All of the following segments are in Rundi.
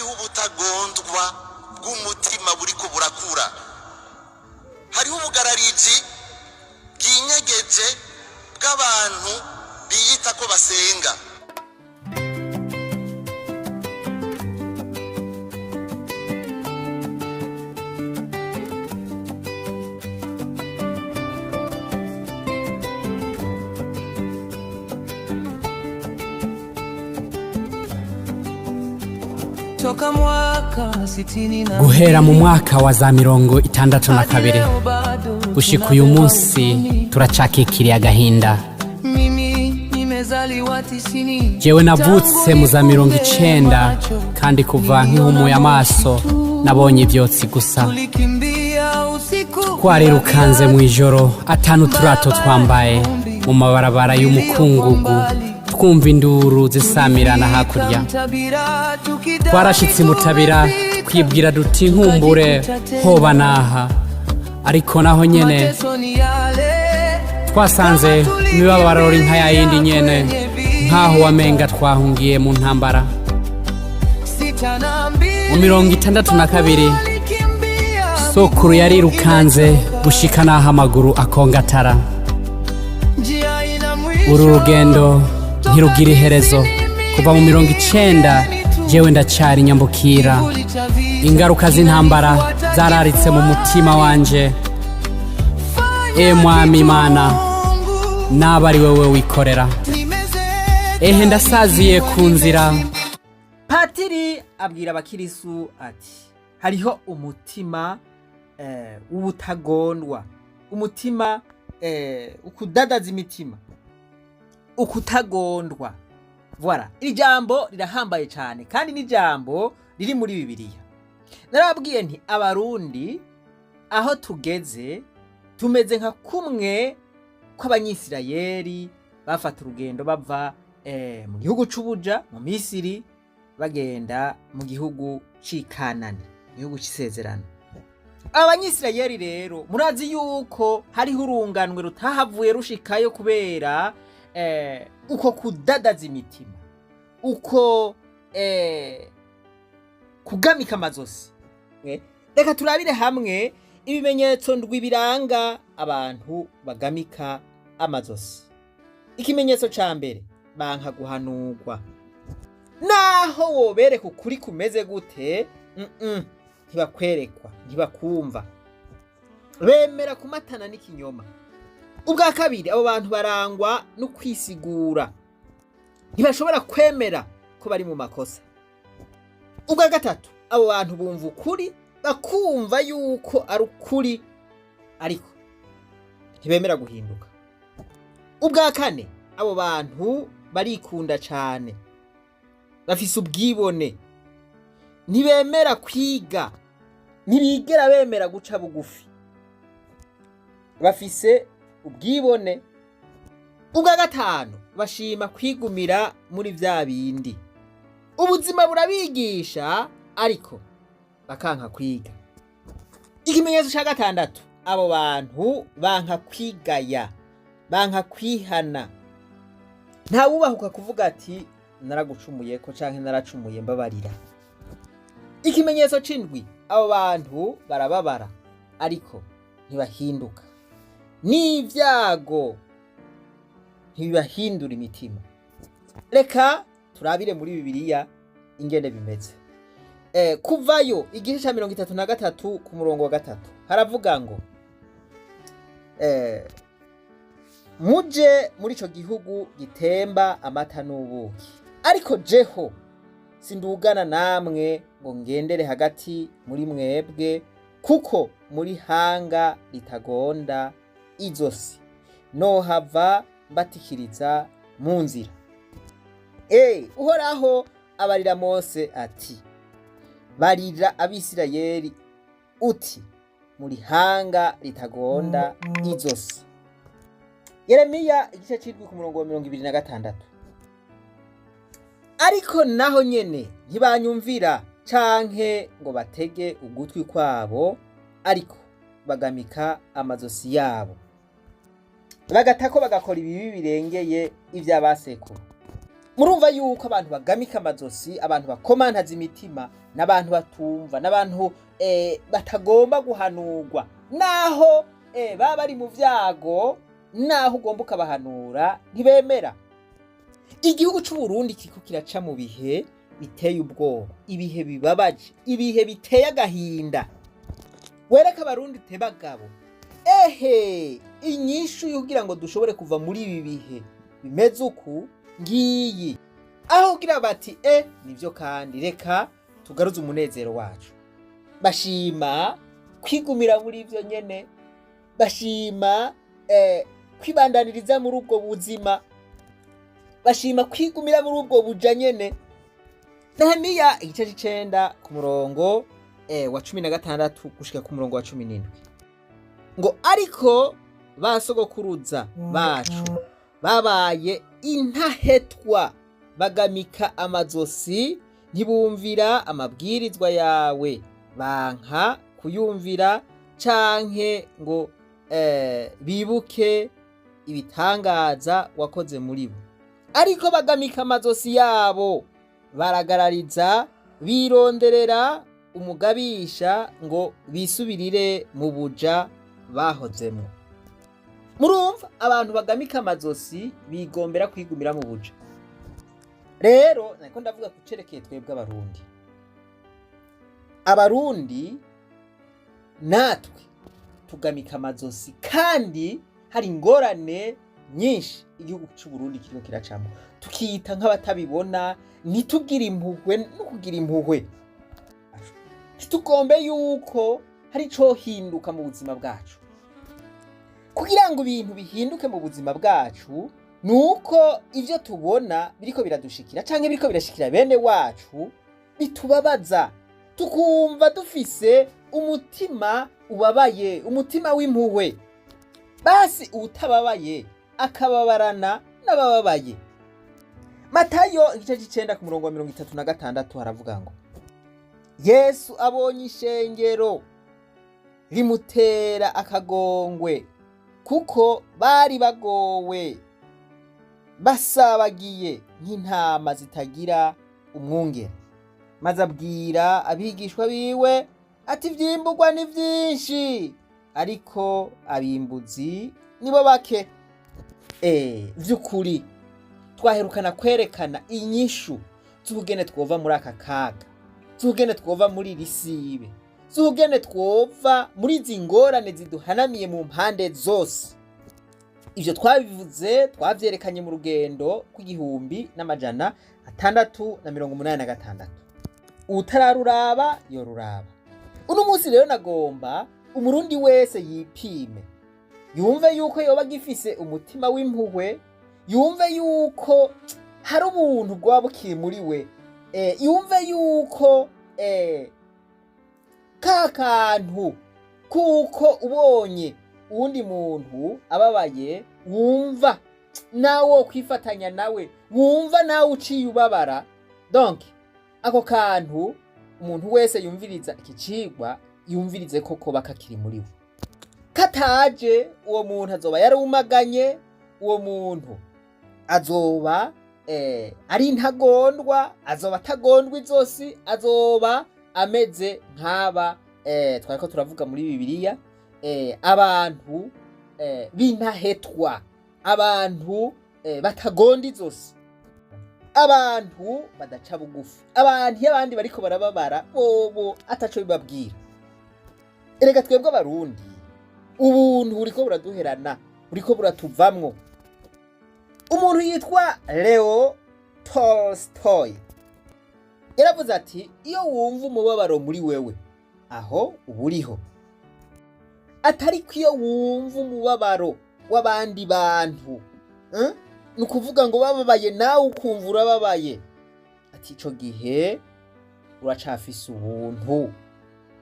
Hariho ubutagondwa bw'umutima buriko burakura, hariho ubugarariji bwinyegeje bw'abantu biyita ko basenga. Toka mwaka sitini na Guhera mu mwaka wa za 62 gushika uyu munsi turacakikiriye agahinda. Mimi nimezaliwa 90. Jewe navutse mu za 90, kandi kuva nkihumuye amaso nabonye ivyotsi gusa. Tulikimbia usiku. Twarirukanze mu ijoro atanu turato twambaye mu mabarabara y'umukungugu, twumva induru zisamirana hakurya. Mtabira tukidai Twarashitse imutabira, twibwira duti nkumbure hoba naha, ariko naho nyene mateso ni yale. twasanze imibabaro ari nka yayindi nyene, nkaho wamenga twahungiye mu ntambara. 62 Mu 62 walikimbia. sokuru yarirukanze gushika n'aho amaguru akongatara. Njia ina mwisho. Uru rugendo ntirugira iherezo. Kuva mu 90 jewe ndacari nyambukira. Kivuli cha vita Ingaruka z'intambara zararitse mu mutima wanje. Fanya E Mwami Imana, kitungu. naba ari wewe wikorera. Nimezeeka Ehe, ndasaziye ku nzira. Patiri abwira abakirisu ati hariho umutima w'ubutagondwa, umutima ukudadaza imitima, ukutagondwa. Voilà, iri jambo rirahambaye cyane kandi ni jambo riri muri Bibiliya. Narababwiye nti Abarundi aho tugeze tumeze nka kumwe kw'Abanyisirayeli bafata urugendo bava mu gihugu c'ubuja mu Misiri bagenda mu gihugu c'i Kanani, gihugu c'isezerano. Abanyisirayeli rero murazi yuko hariho urunganwe rutahavuye rushikayo kubera uko kudadaza imitima, uko kugamika amazosi. Reka turabire hamwe ibimenyetso ndwi biranga abantu bagamika amazosi. Ikimenyetso ca mbere, banka guhanurwa. Naho wobereka ukuri kumeze gute, ntibakwerekwa, ntibakumva, bemera kumatana n'ikinyoma. Ubwa kabiri, abo bantu barangwa no kwisigura, ntibashobora kwemera ko bari mu makosa. Ubwa gatatu, abo bantu bumva ukuri, bakumva yuko ari ukuri, ariko ntibemera guhinduka. Ubwa kane, abo bantu barikunda cane, bafise ubwibone, ntibemera kwiga, ntibigera bemera guca bugufi, bafise ubwibone. Ubwa gatanu, bashima kwigumira muri vya bindi. Ubuzima burabigisha ariko bakanka kwiga. Ikimenyetso ca gatandatu, abo bantu banka kwigaya, banka kwihana. Ntawubahuka kuvuga ati naragucumuye ko canke naracumuye, mbabarira. Ikimenyetso c'indwi, abo bantu barababara ariko ntibahinduka, n'ibyago ntibibahindura imitima. Reka turabire muri Bibiliya ingene bimeze. Kuvayo igice ca 33 ku murongo wa 3 haravuga ngo muje muri ico gihugu gitemba amata n'ubuki, ariko jeho sindugana namwe ngo ngendere hagati muri mwebwe, kuko muri hanga ritagonda izosi, nohava mbatikiriza mu nzira. Uhoraho abarira Mose ati barira Abisirayeli uti muri hanga ritagonda izosi. Yeremiya igice c'indwi ku murongo wa 26. Ariko naho nyene ntibanyumvira canke ngo batege ugutwi kwabo, ariko bagamika amazosi yabo, bagatako bagakora ibibi birengeye ivy'abasekuru. Murumva yuko abantu bagamika amazosi, abantu bakomantaza imitima, n'abantu batumva, n'abantu batagomba guhanurwa, naho baba bari mu vyago, naho ugomba ukabahanura ntibemera. Igihugu c'u Burundi kiriko kiraca mu bihe biteye ubwoba, ibihe bibabaje, ibihe biteye agahinda. Wereka Abarundi tebagabo, ehe inyishu kugira ngo dushobore kuva muri ibi bihe bimeze uku ngiyi. Aho kugira bati nivyo kandi reka tugaruze umunezero wacu, bashima kwigumira muri ivyo nyene, bashima kwibandaniriza muri ubwo buzima, bashima kwigumira muri ubwo buja nyene. Nehemiya igice c'icenda ku murongo wa 16 gushika ku murongo wa 17 ngo: ariko ba sogokuruza bacu babaye intahetwa, bagamika amazosi, ntibumvira amabwirizwa yawe, banka kuyumvira canke ngo bibuke ibitangaza wakoze muri bo. Ariko bagamika amazosi yabo, baragarariza, bironderera umugabisha ngo bisubirire mu buja bahozemwo. Murumva, abantu bagamika amazosi bigombera kwigumira mu buja. Rero nariko ndavuga ku cerekeye twebwe Abarundi. Abarundi natwe tugamika amazosi, kandi hari ingorane nyinshi igihugu c'u Burundi kiriko kiracamo, tukiyita nk'abatabibona, ntitugire impuhwe no kugira impuhwe, ntitugombe yuko hari icohinduka mu buzima bwacu. Kugira ngo ibintu bihinduke mu buzima bwacu, nuko ivyo tubona biriko biradushikira canke biriko birashikira bene wacu bitubabaza, tukumva dufise umutima ubabaye, umutima w'impuhwe. Basi uwutababaye akababarana n'abababaye. Matayo igice c'icenda ku murongo wa 36 haravuga ngo: Yesu abonye ishengero rimutera akagongwe, kuko bari bagowe, basabagiye nk'intama zitagira umwungere. Maze abwira abigishwa biwe ati: ivyimburwa ni vyinshi, ariko abimbuzi nibo bake. Vy'ukuri twaherukana kwerekana inyishu z'ubugene twova muri aka kaga, z'ubugene twova muri iri sibe, z'ubugene twova muri izi ngorane ziduhanamiye mu mpande zose. Ivyo twabivuze, twavyerekanye mu rugendo rw'igihumbi n'amajana 686. Utararuraba yoruraba. Uno munsi rero nagomba Umurundi wese yipime, yumve yuko yoba agifise umutima w'impuhwe, yumve yuko hari ubuntu bwoba bukiri muri we, yumve yuko ka kantu kuko ubonye uwundi muntu ababaye wumva nawe wo kwifatanya nawe, wumva nawe uciye ubabara. Donc ako kantu umuntu wese yumviriza iki cigwa yumvirize ko koba kakiri muri we. Kataje, uwo muntu azoba yarumaganye, uwo muntu azoba ari intagondwa, azoba atagondwa izosi, azoba ameze nk'aba twariko turavuga muri Bibiliya, abantu b'intahetwa, abantu batagonda izosi, abantu badaca bugufi, abantu iyo abandi bariko barababara bobo ataco bibabwira. Erega twebwe Abarundi ubuntu buriko buraduherana, buriko buratuvamwo. Umuntu yitwa Leo Tolstoy yaravuze ati: iyo wumva umubabaro muri wewe, aho uba uriho. Atari ko iyo wumva umubabaro w'abandi bantu, ni ukuvuga ngo bababaye nawe ukumva urababaye, ati ico gihe uracafise ubuntu,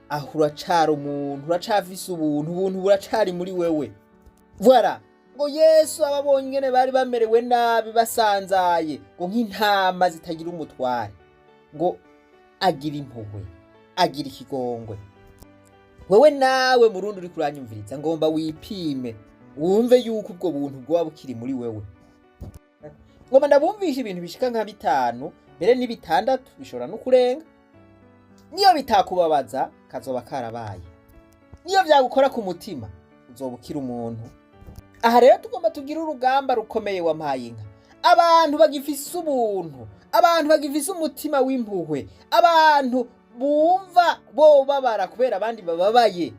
aho uracari umuntu, uracafise ubuntu, ubuntu buracari muri wewe. Voilà. Ngo Yesu ababonye ingene bari bamerewe nabi, basanzaye ngo nk'intama zitagira umutware, ngo agira impuhwe, agira ikigongwe. Wewe nawe Murundi uri kuranyumviriza, ngomba wipime, wumve yuko ubwo buntu bwoba bukiri muri wewe. Ngoma ndabumvisha ibintu bishika nka bitanu, mbere ni bitandatu, bishobora no kurenga. Niyo bitakubabaza kazoba karabaye, niyo vyagukora ku mutima uzoba ukira umuntu. Aha rero tugomba tugire urugamba rukomeye, wampaye inka. Abantu bagifise ubuntu, abantu bagifise umutima w'impuhwe, abantu bumva bobabara kubera abandi bababaye,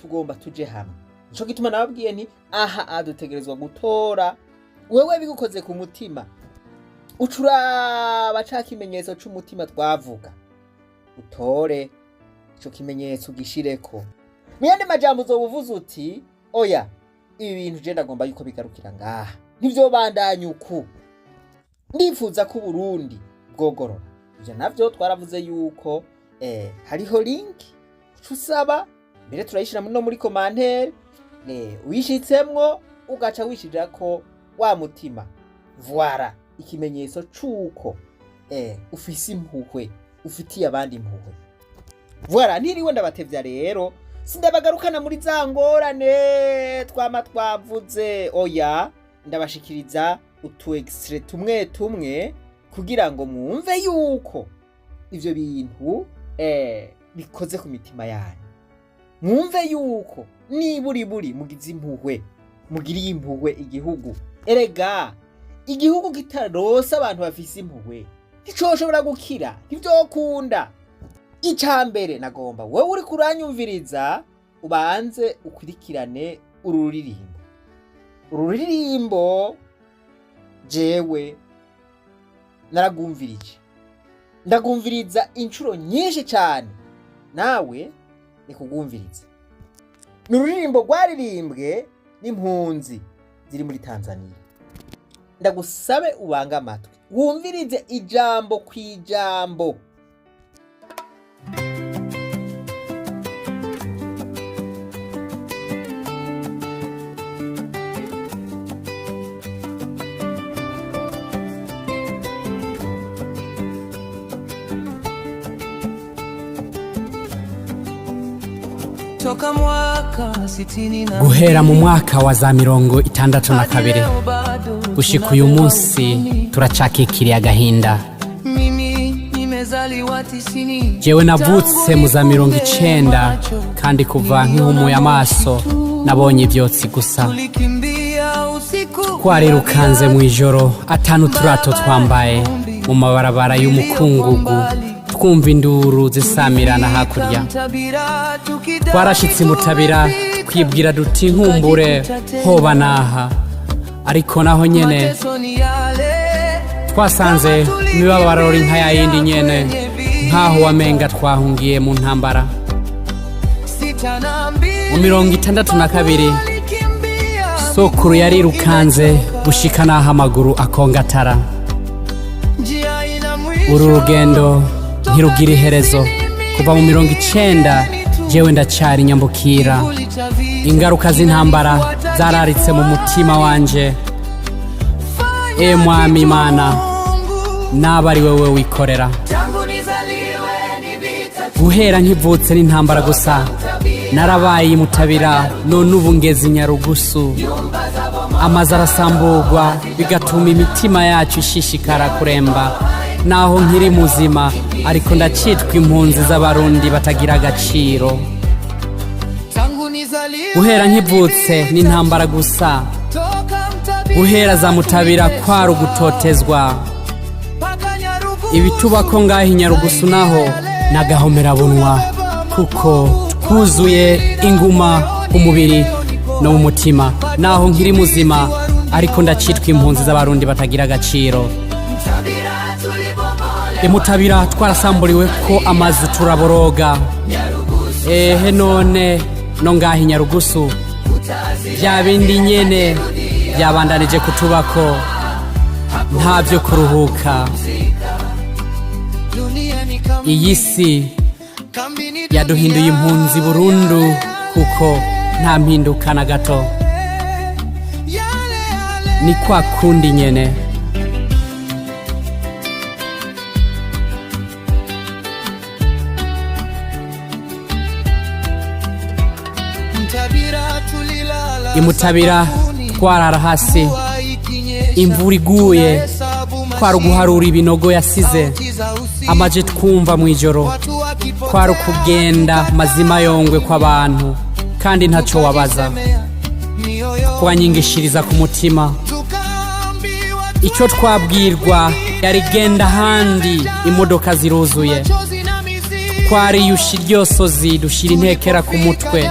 tugomba tuje hamwe. Nico gituma nababwiye nti aha adutegerezwa gutora. Wewe bigukoze ku mutima, ucuraba ca kimenyetso c'umutima twavuga, utore ico kimenyetso ugishireko. Mu yandi majambo, uzoba uvuze uti: "Oya, ibi bintu je ndagomba yuko bigarukira ngaha, ntivyobandanya uku, ndifuza ko Uburundi bwogorora." Ivyo navyo twaravuze yuko hariho link uca usaba, mbere turayishira no muri commentaire, wishitsemwo ugaca wishirako wa mutima, voilà, ikimenyetso c'uko ufise impuhwe, ufitiye abandi impuhwe. Voilà, ntiriwe ndabatevya rero, sindabagarukana muri za ngorane twama twavuze. Oya, ndabashikiriza utu extrait tumwe tumwe kugira ngo mwumve yuko ivyo bintu bikoze ku mitima yanyu, mwumve yuko niburiburi mugize impuhwe, mugiriye impuhwe igihugu. Erega igihugu kitarose abantu bafise impuhwe nticoshobora gukira, ntivyokunda. Ica mbere nagomba wewe uri kuranyumviriza ubanze ukurikirane uru ruririmbo. Uru ruririmbo jewe naragumvirije, ndagumviriza inshuro nyinshi cyane, nawe nikugumviriza. Ni ururirimbo rwaririmbwe n'impunzi ziri muri Tanzania. Ndagusabe ubange amatwi wumvirize ijambo ku ijambo. Toka mwaka 62 Guhera mu mwaka wa za 62 gushika uyu munsi turacakikiriye agahinda. Mimi nimezaliwa 90. Jewe navutse mu za 90, kandi kuva nkihumuye amaso nabonye ivyotsi gusa. Tulikimbia usiku, Twarirukanze mu ijoro atanu turato twambaye mu mabarabara y'umukungugu, twumva induru zisamirana hakurya. Twarashitse imutabira twibwira duti nkumbure hoba naha, ariko naho nyene twasanze imibabaro iri nka yayindi nyene, nkaho wamenga twahungiye mu ntambara. Mu 62 sokuru yarirukanze gushika n'aho amaguru akongatara. Uru rugendo ntirugira iherezo. Kuva mu 90 jewe ndacari nyambukira. Ingaruka z'intambara zararitse mu mutima wanje. E Mwami Imana, naba ari wewe wikorera. Guhera nkivutse n'intambara gusa. Narabaye imutabira, none ubu ngeze Nyarugusu. Amazu arasamburwa, bigatuma imitima yacu ishishikara kuremba. Naho nkiri muzima, ariko ndacitwa impunzi z'Abarundi batagira agaciro. Guhera nkivutse n'intambara gusa. Guhera za Mutabira kwari ugutotezwa. Ibitubako ngaho i Nyarugusu naho n'agahomerabunwa, kuko twuzuye inguma ku mubiri no mu mutima. Naho nkiri muzima, ariko ndacitwa impunzi z'Abarundi batagira agaciro. Imutabira twarasamburiwe ko amazu, turaboroga. Ehe, none no ngaho i Nyarugusu bya bindi nyene byabandanije kutubako, nta byo kuruhuka. Iyi si yaduhinduye impunzi burundu, kuko nta mpinduka na gato, ni kwa kundi nyene. Imutabira twarara hasi. Imvura iguye kwari uguharura ibinogo yasize, amaje twumva mu ijoro kwari ukugenda mazima yongwe kw'abantu, kandi ntaco wabaza. Twanyingishiriza ku mutima icyo twabwirwa yari genda ahandi, imodoka ziruzuye. Twariyusha iryosozi, dushira intekera ku mutwe,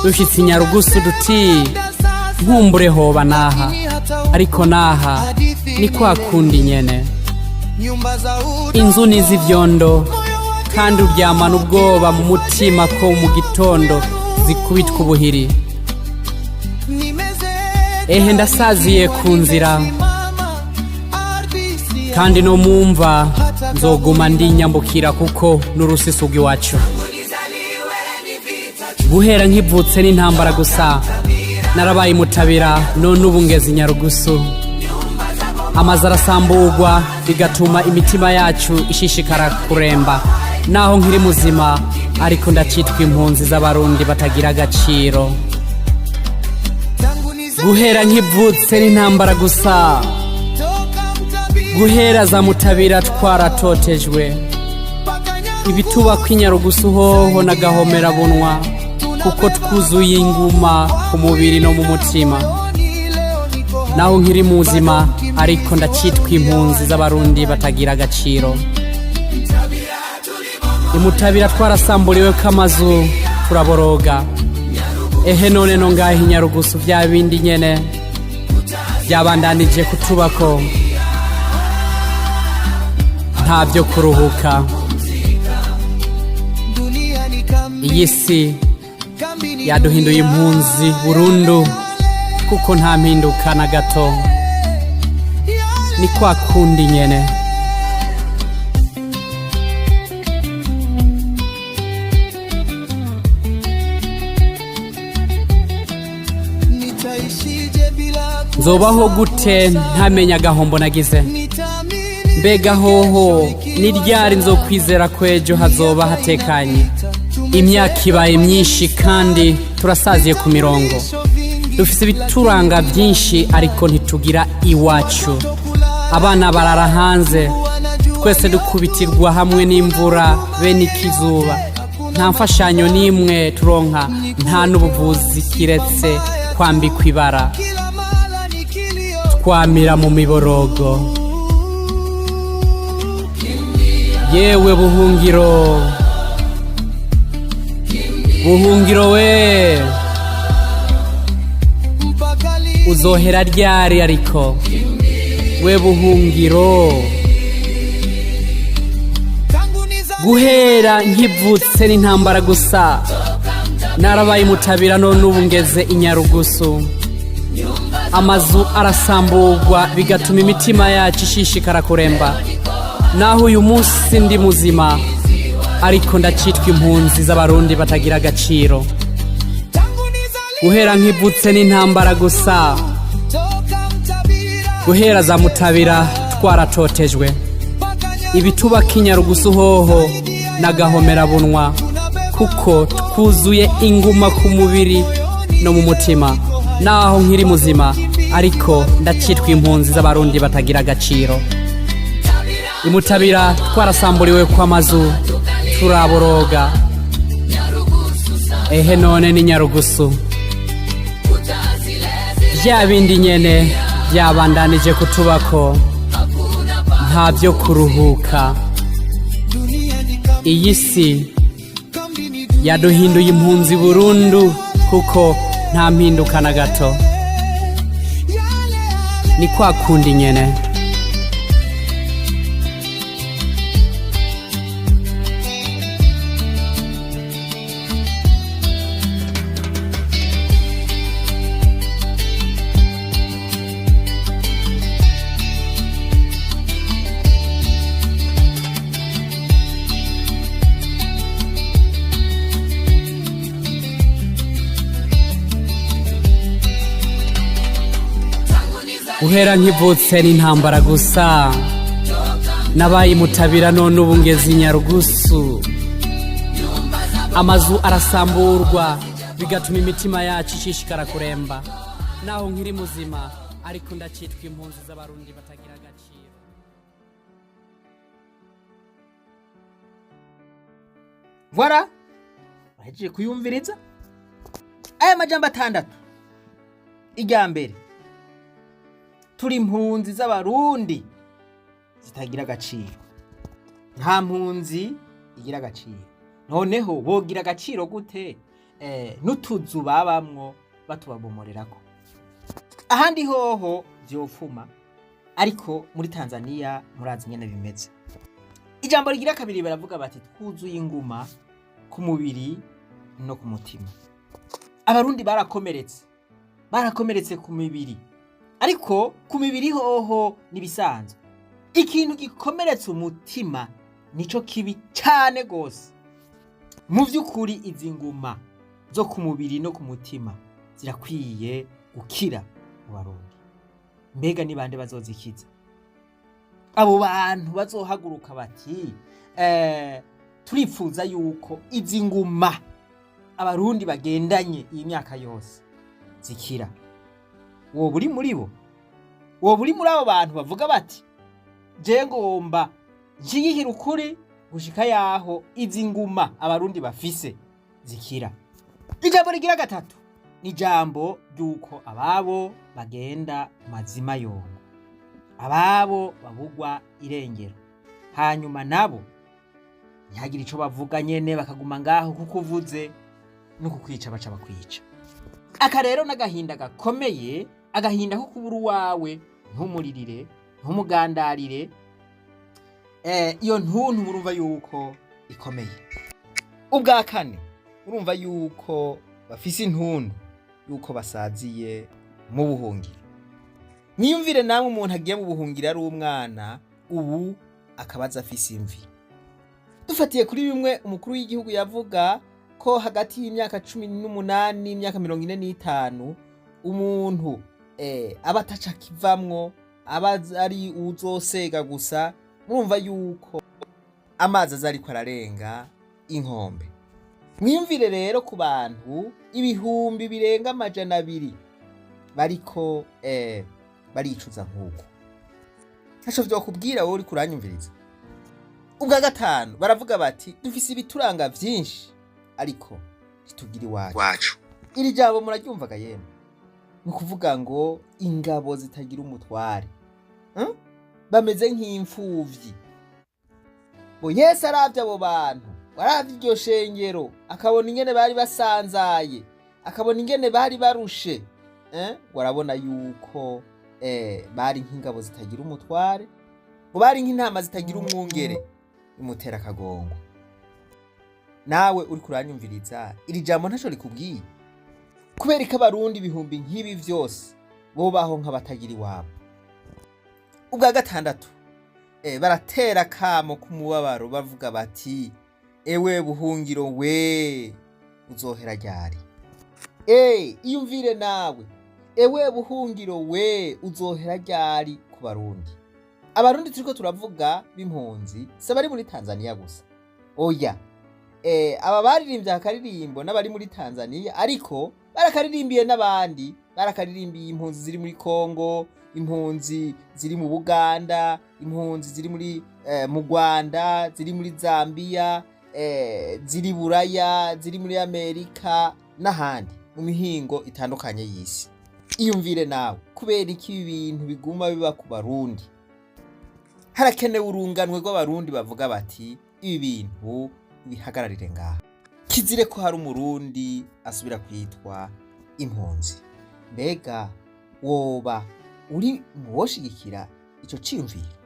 dushitse Inyarugusu duti nkumbure hoba naha, ariko naha ni kwa kundi nyene. Inzu ni iz'ivyondo, kandi uryamana ubwoba mu mutima ko mu gitondo zikubitwa ubuhiri. Ehe, ndasaziye ku nzira, kandi no mumva nzoguma ndinyambukira, kuko n'urusisuga iwacu. Guhera nkivutse n'intambara gusa. Narabaye Mutabira, none ubu ngeze Inyarugusu. Amazu arasamburwa, bigatuma imitima yacu ishishikara kuremba. Naho nkiri muzima, ariko ndacitwa impunzi z'Abarundi batagira agaciro. Guhera nkivutse n'intambara gusa. Guhera za Mutabira twaratotejwe. Ibituba kw'Inyarugusu hoho n'agahomerabunwa, kuko twuzuye inguma ku mubiri no mu mutima. Naho nkiri muzima, ariko ndacitwa impunzi z'Abarundi batagira agaciro. Imutabira twarasamburiwe k'amazu, turaboroga. Ehe, none no ngaho Inyarugusu bya bindi nyene byabandanije kutubako, nta byo kuruhuka. Iyi si yaduhinduye impunzi burundu, kuko nta mpinduka na gato, ni kwa kundi nyene. Nzobaho gute ntamenya agahombo nagize? Mbega hoho ni ryari nzokwizera ko ejo hazoba hatekanye? Imyaka ibaye myinshi kandi turasaziye ku mirongo. Dufise ibituranga byinshi, ariko ntitugira iwacu. Abana barara hanze, twese dukubitirwa hamwe n'imvura bene ikizuba. Nta mfashanyo n'imwe turonka, nta n'ubuvuzi kiretse kwambikwa ibara. Twamira mu miborogo. Yewe buhungiro, buhungiro we, uzohera ryari? Ariko we buhungiro, guhera nkivutse n'intambara gusa. Narabaye Mutabira, none ubu ngeze Inyarugusu. Amazu arasamburwa, bigatuma imitima yacu ishishikara kuremba. Naho uyu munsi ndi muzima, ariko ndacitwa impunzi z'Abarundi batagira agaciro. Guhera nkivutse n'intambara gusa. Guhera za Mutabira twaratotejwe. Ibituba k'Inyarugusu hoho n'agahomerabunwa, kuko twuzuye inguma ku mubiri no mu mutima. Naho nkiri muzima, ariko ndacitwa impunzi z'Abarundi batagira agaciro. Imutabira twarasamburiwe kw'amazu, turaboroga. Ehe, none ni Nyarugusu bya bindi nyene byabandanije kutubako, nta byo kuruhuka. Iyi si yaduhinduye impunzi burundu, kuko nta mpinduka na gato, ni kwa kundi nyene. Guhera nkivutse n'intambara gusa. Nabaye Mutabira, none ubu ngeze Inyarugusu. Amazu arasamburwa, bigatuma imitima yacu ishishikara kuremba. Naho nkiri muzima. Ariko ndacitwa impunzi z'abarundi batagira agaciro. Voilà, bahejeje kuyumviriza aya majambo atandatu. Irya mbere, turi impunzi z'abarundi zitagira agaciro. Nta mpunzi igira agaciro. Noneho bogira agaciro gute n'utuzu babamwo batubabomorerako? Ahandi hoho vyofuma, ariko muri Tanzania murazi nyene bimeze. Ijambo rigira kabiri baravuga bati twuzuye inguma ku mubiri no ku mutima. Abarundi barakomeretse, barakomeretse ku mibiri, ariko ku mibiri hoho nibisanzwe. Ikintu gikomeretsa umutima nico kibi cyane gose. Mu by'ukuri izi nguma zo ku mubiri no ku mutima zirakwiye gukira mu barundi. Mbega ni bande bazozikiza? Abo bantu bazohaguruka bati turipfuza yuko izi nguma abarundi bagendanye iyi myaka yose zikira. Woba uri muri bo? Woba uri muri abo bantu bavuga bati je ngomba nshigikira ukuri gushika yaho izi nguma abarundi bafise zikira? Ijambo rigira gatatu ni ijambo ry'uko ababo bagenda mazima yongo, ababo babugwa irengero, hanyuma nabo ntihagire ico bavuga nyene, bakaguma ngaho kuko uvuze no kukwica baca bakwica. Aka rero n'agahinda gakomeye, agahinda ko kubura uwawe, ntumuririre, ntumugandarire. Iyo ntuntu murumva yuko ikomeye. Ubwa kane, urumva yuko bafise intuntu yuko basaziye mu buhungiro. Mwiyumvire namwe umuntu agiye mu buhungiro ari umwana, ubu akabaza afise imvi. Dufatiye kuri bimwe umukuru w'igihugu yavuga ko hagati y'imyaka 18 n'imyaka 45 umuntu aba ataca akivamwo, aba ari uzosega gusa. Murumva yuko amazi aza ariko ararenga inkombe. Mwiyumvire rero ku bantu ibihumbi birenga 200 bariko baricuza nk'uko. Ntaco vyokubwira wowe uriko uranyumviriza. Ubwa gatanu baravuga bati dufise ibituranga vyinshi ariko ntitugira iwacu. Iri jambo muraryumvaga yemwe? Ni ukuvuga ngo ingabo zitagira umutware, bameze nk'imfuvyi. Bo Yesu aravye abo bantu, aravye iryo shengero, akabona ingene bari basanzaye, akabona ingene bari barushe, warabona yuko bari nk'ingabo zitagira umutware, ngo bari nk'intama zitagira umwungere, imutera akagongo. Nawe uriko uranyumviriza, iri jambo ntaco rikubwiye? Kubera ko abarundi ibihumbi nk'ibi vyose bobaho nk'abatagira iwabo. Ubwa gatandatu, baratera kamo k'umubabaro bavuga bati ewe buhungiro we uzohera ryari? Iyumvire nawe, ewe buhungiro we uzohera ryari ku barundi? Abarundi turiko turavuga b'impunzi si abari muri Tanzania gusa, oya. Aba baririmbye akaririmbo n'abari muri Tanzania, ariko barakaririmbiye n'abandi, barakaririmbiye impunzi ziri muri Kongo, impunzi ziri mu Buganda, impunzi ziri muri mu Rwanda, ziri muri Zambia, ziri Buraya, ziri muri Amerika n'ahandi mu mihingo itandukanye y'isi. Iyumvire nawe, kubera iki ibi bintu biguma biba ku barundi? Harakenewe urunganwe rw'abarundi bavuga bati ibi bintu bihagararire ngaha. Kizire ko hari umurundi asubira kwitwa impunzi. Mbega woba uri muwoshigikira ico ciyumviro?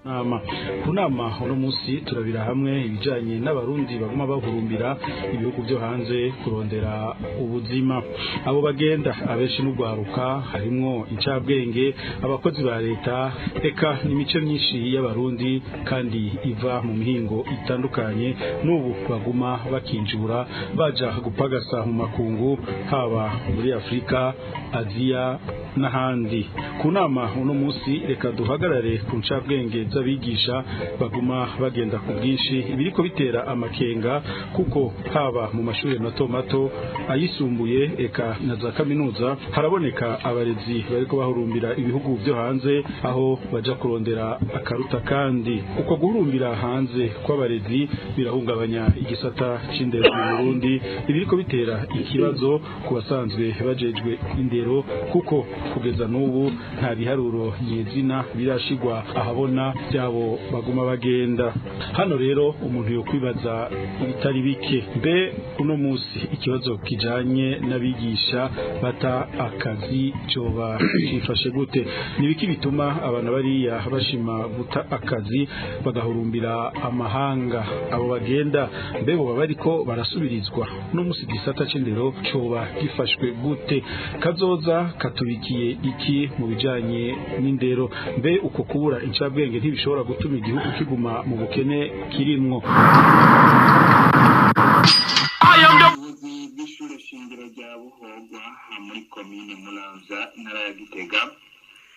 Nama ku nama uno munsi turabira hamwe ibijanye n'abarundi baguma bahurumbira ibihugu byo hanze kurondera ubuzima. Abo bagenda abenshi n'ugwaruka, harimwo incabwenge, abakozi ba leta, eka n'imice myinshi y'abarundi kandi iva mu mihingo itandukanye, n'ubu baguma bakinjura baja gupagasa mu makungu, haba muri Afrika, Aziya n'ahandi. Ku nama uno munsi reka duhagarare ku ncabwenge z'abigisha baguma bagenda ku bwinshi, ibiriko bitera amakenga kuko haba mu mashuri mato mato, ayisumbuye eka na za kaminuza haraboneka abarezi bariko bahurumbira ibihugu byo hanze aho baja kurondera akaruta. Kandi uko guhurumbira hanze kw'abarezi birahungabanya igisata c'indero mu Burundi, ibiriko bitera ikibazo ku basanzwe bajejwe indero, kuko kugeza n'ubu nta biharuro nyezina birashigwa ahabona byabo baguma bagenda. Hano rero umuntu yokwibaza ibitari bike: mbe uno musi ikibazo kijanye n'abigisha bata akazi coba cifashe gute? Nibiki bituma abantu bariya bashima guta akazi bagahurumbira amahanga? Abo bagenda mbe boba bariko barasubirizwa? No musi gisata c'indero coba gifashwe gute? Kazoza katubikiye iki mu bijanye n'indero? Mbe uko kubura incabwenge ntibishobora gutuma igihugu kiguma mu bukene kirimwo? Ubuyobozi bw'ishure shingiro rya Buhogwa muri komine Muramvya, intara ya Gitega,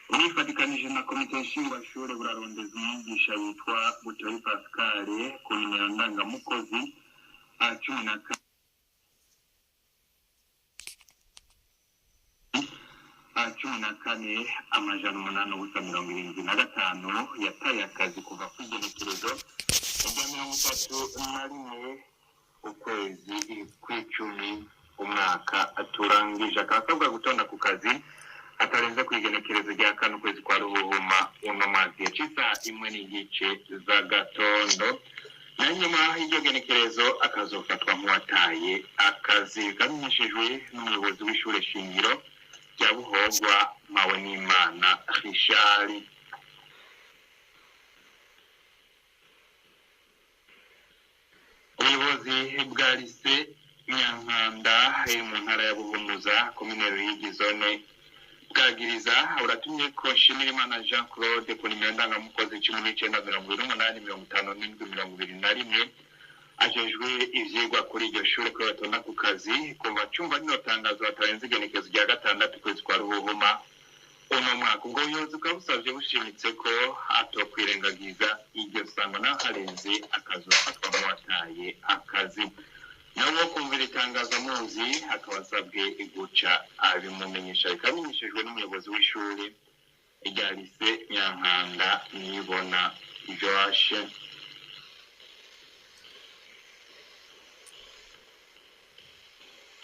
bwifatikanije na komite nshingwashure burarondeza umwigisha witwa Butoyi Pascal ku nimero ndangamukozi A 14 8-075 yataye akazi kuva ku igenekerezo rya 31 ukwezi kw'icumi umwaka turangije. Akaba asabwa gutonda ku kazi atarenze ku igenekerezo rya 4 ukwezi kwa Ruhuhuma uno mwaka, igihe c'isaha 1:15 z'agatondo, na nyuma y'iryo genekerezo akazofatwa nk'uwataye akazi. Kamenyeshejwe n'umuyobozi w'ishure shingiro rya Buhogwa, Mpawenimana Richard. Ubuyobozi bwa lise Nyankanda iri mu ntara ya Buhumuza, komine Ruyigi, zone Bwagiriza, uratumye ko Nshimirimana Jean Claude ku nimero ndangamukozi 19 28 57 21 ajejwe ivyigwa kuri iryo shure ko batonda ku kazi kuva cumva rino tangazo batarenze igenekezo rya 6 ukwezi kwa Ruhuhuma uno mwaka. Ubwo buyobozi bukaba busavye bushimitse ko atokwirengagiza iryo sango, naho harenze akazofatwa nk'uwataye akazi. Nabo kumvira itangazo muzi akaba asabwe guca abimumenyesha. Bikamenyeshejwe n'umuyobozi w'ishure rya lise Nyankanda, Nibona Joashe.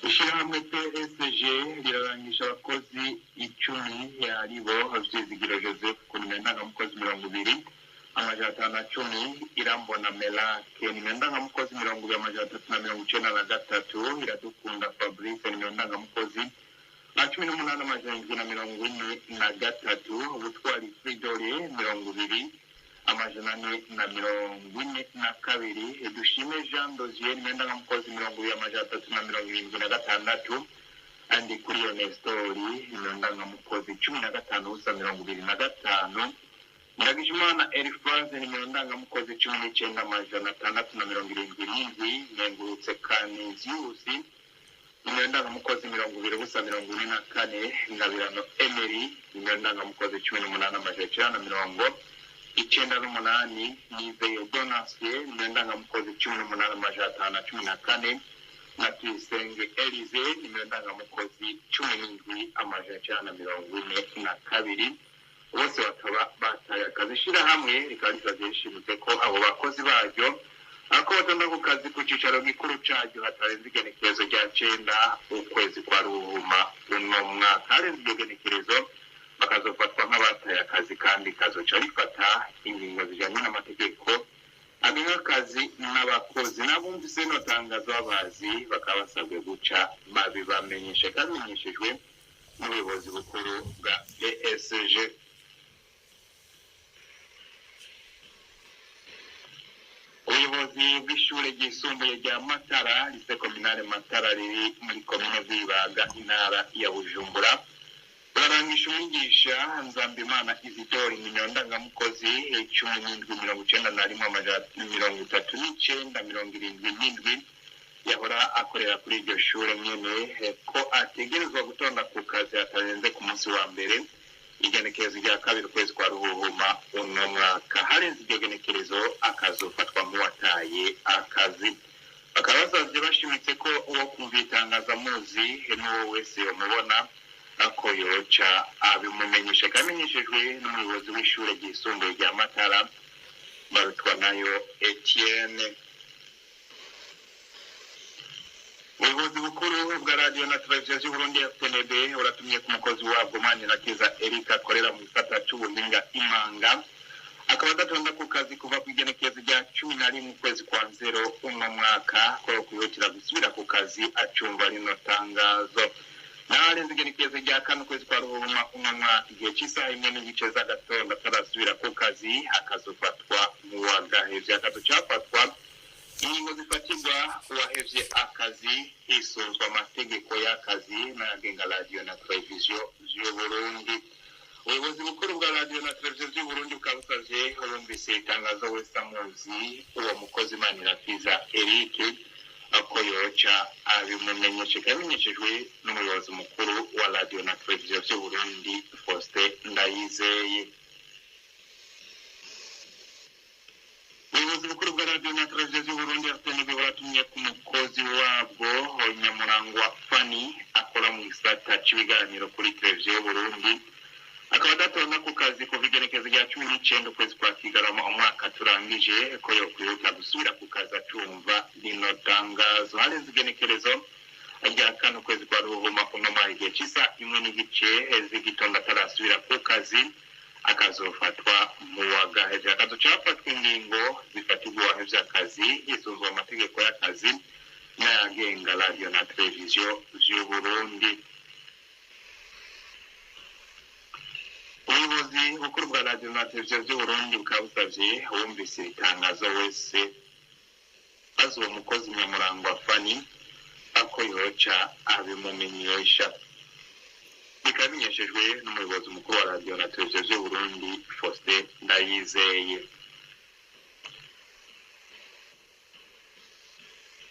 Ishirahamwe PSG rirarangisha abakozi 10 aribo Vyizigiro Joseph ku nimero ndangamukozi 20 510, Irambona Melake nimero ndangamukozi 20 393, Iradukunda Fabrice nimero ndangamukozi 18 743, Butwari Fridore 20 442, Dushime Jean Dosier nimero ndangamukozi 20 376, Andi kuri Nestori nimero ndangamukozi 15 025, Ndagijimana Elphase nimero ndangamukozi 19 677, Nkengurutse Canisius nimero ndangamukozi 20 044, Ngabirano Emery nimero ndangamukozi 18 998, Nizeye Donatien nimero ndangamukozi 18 514, na Tuyisenge Elize nimero ndangamukozi 17 942. Bose bakaba bataye akazi. Ishirahamwe rikaba risavye rishimitse ko abo bakozi baryo ako batonda ku kazi ku cicaro gikuru caryo hatarenze igenekerezo rya 9 ukwezi kwa Ruhuma uno mwaka. Harenze iryo genekerezo bakazofatwa nk'abataye akazi, kandi kazoca rifata ingingo zijanye n'amategeko agenga akazi n'abakozi. N'abumvise rino tangazo babazi bakaba basabwe guca babibamenyesha. Kamenyeshejwe n'ubuyobozi bukuru bwa PSG. Ubuyobozi bw'ishure ryisumbuye rya Matara, lise kominale Matara riri muri komine Rwibaga, intara ya Bujumbura, burarangisha umwigisha Nzambimana Isidori nimero ndangamukozi 17 91 39 77 yahora akorera kuri iryo shure nyene, ko ategerezwa gutonda ku kazi atarenze ku munsi wa mbere Igenekerezo rya 2 ukwezi kwa Ruhuhuma uno mwaka. Harenze iryo genekerezo akazofatwa nk'uwataye akazi. Bakaba basavye bashimitse ko uwo kumva itangazamuzi n'uwo wese yomubona ako yoca abimumenyesha. Kamenyeshejwe n'umuyobozi w'ishure ryisumbuye rya Matara, Barutwanayo Etienne. Ubuyobozi bukuru bwa radiyo na televiziyo z'Uburundi RTNB uratumye ku mukozi wabwo Manirakiza Eric akorera mu gisata c'ubuhinga Imanga, akaba adatonda ku kazi kuva ku igenekerezo rya 11 ukwezi kwa 0 uno mwaka, ko kwihutira gusubira ku kazi acumva rino tangazo. Narenze igenekerezo rya 4 ukwezi kwa Ruhuma uno mwaka igihe c'isaha 1:30 z'agatondo atarasubira ku kazi, akazofatwa nk'uwagahevye. Akazocafatwa ingingo zifatirwa uwahevye akazi hisunzwe amategeko y'akazi n'ayagenga radiyo na televiziyo vy'Uburundi. Ubuyobozi bukuru bwa radiyo na televiziyo vy'Uburundi bukaba busavye uwumvise itangazo wese amuzi uwo mukozi Manirakiza Eric ako yoca abimumenyeshe. Kamenyeshejwe n'umuyobozi mukuru wa radiyo na televiziyo vy'Uburundi Faustin Ndayizeye. Ubuyobozi bukuru bwa radiyo na televiziyo z'Uburundi RTNB buratumye ku mukozi wabwo Nyamurangwa Fanny akora mu gisata c'ibiganiro kuri televiziyo y'Uburundi, akaba adatonda ku kazi kuva igenekerezo rya 19 ukwezi kwa Kigarama umwaka turangije, ko yokwihuta gusubira ku kazi acumva rino tangazo. Harenze igenekerezo rya 4 ukwezi kwa Ruhuma uno mwaka igihe c'isaha 1:15 z'igitondo atarasubira ku kazi, akazofatwa nk'uwagahevye. Akazocafatwa ingingo zifatirwa uwahevye akazi hisunzwe amategeko y'akazi n'ayagenga radiyo na televiziyo vy'Uburundi. Ubuyobozi bukuru bwa radiyo na televiziyo vy'Uburundi bukaba busavye uwumvise itangazo wese azi uwo mukozi Nyamurangwa Fanny ako yoca abimumenyesha. Bikaba bimenyeshejwe n'umuyobozi mukuru wa radiyo na televiziyo vy'Uburundi Faustin Ndayizeye.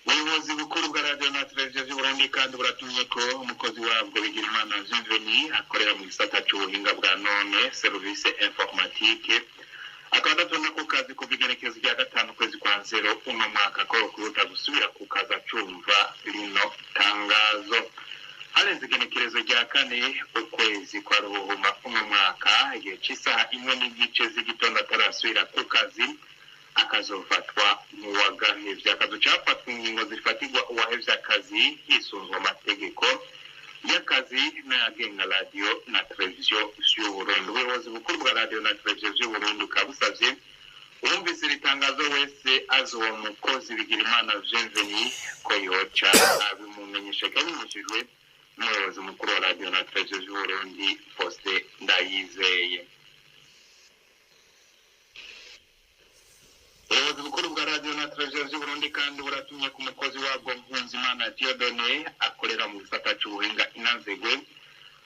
Ubuyobozi bukuru bwa radiyo na televiziyo vy'Uburundi kandi buratumye ko umukozi wabwo Bigirimana Bienvenue akorera mu gisata c'ubuhinga bwa none service informatique, akaba adatonda ku kazi kuva igenekerezo rya 5 ukwezi kwa 0 uno mwaka, ko kwihuta gusubira ku kazi acumva rino tangazo. Harenze igenekerezo rya 4 ukwezi kwa Ruhuma uno mwaka igihe c'isaha 1:15 z'igitondo atarasubira ku kazi, akazofatwa nk'uwagahevye. Akazocafatwa ingingo zifatirwa uwahevye akazi hisunzwe amategeko y'akazi n'ayagenga radiyo na televiziyo vy'Uburundi. Ubuyobozi bukuru bwa radiyo na televiziyo vy'Uburundi bukaba busavye uwumvise iri tangazo wese azi uwo mukozi Bigirimana Bienvenue ko yoca abimumenyesha. Kamenyeshejwe n'umuyobozi mukuru wa radiyo na televiziyo vy'Uburundi Faustin Ndayizeye. Ubuyobozi bukuru bwa radiyo na televiziyo vy'Uburundi kandi buratumye ku mukozi wabwo Mpunzimana Dieudonné akorera mu gisata c'ubuhinga Inanzegwe,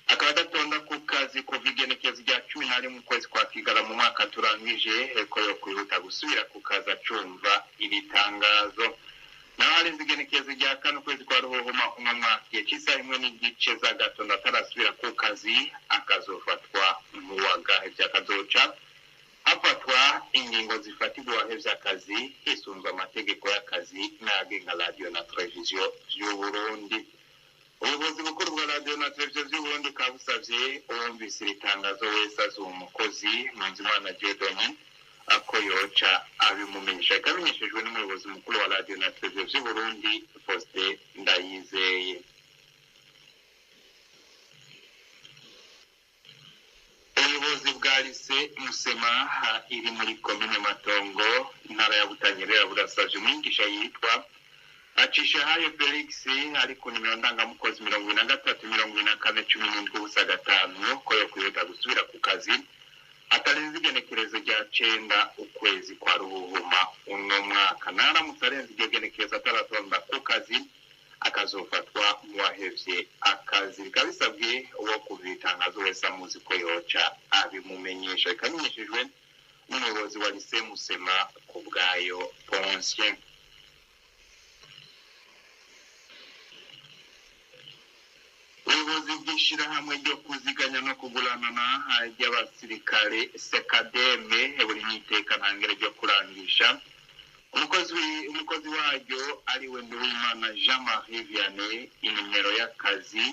akaba adatonda ku kazi kuva igenekerezo rya 11 ukwezi kwa Kigarama mu mwaka turangije, ko yokwihuta gusubira ku kazi acumva iri tangazo. Naho harenze igenekerezo rya 4 ukwezi kwa Ruhuhuma uno mwaka igihe c'isaha 1:15 z'agatondo atarasubira ku kazi, akazofatwa nk'uwagahevye. Akazoca hafatwa ingingo zifatirwa uwahevye akazi hisunzwe amategeko y'akazi n'ayagenga radiyo na televiziyo vy'Uburundi. Ubuyobozi bukuru bwa radiyo na televiziyo vy'Uburundi bukaba busavye uwumvise iri tangazo wese azi uwo mukozi Mpunzimana Dieudonné ako yoca abimumenyesha. Bikamenyeshejwe n'umuyobozi mukuru wa radiyo na televiziyo vy'Uburundi Faustin Ndayizeye. Ubuyobozi bwa lycée Musema iri muri komine Matongo intara ya Butanyerera burasavye umwigisha yitwa Acishahayo Felix ari ku nimero ndangamukozi 23 24 17 05 ko yokwihuta gusubira ku kazi atarenze igenekerezo rya 9 ukwezi kwa Ruhuhuma uno mwaka. Naramutse arenze iryo genekerezo ataratonda ku kazi, akazofatwa nk'uwahevye akazi. Bikaba bisabwe uwo kuva itangazo wese amuzi ko yoca abimumenyesha. Bikamenyeshejwe n'umuyobozi wa lycée Musema ku bwayo Poncien. Ubuyobozi Bw'ishirahamwe ryo kuziganya no kuguranana ry'abasirikare Sekademe buri n'iteka ntangere ryo kurangisha umukozi waryo ariwe Nduwimana Jean Marie Vianney, inimero y'akazi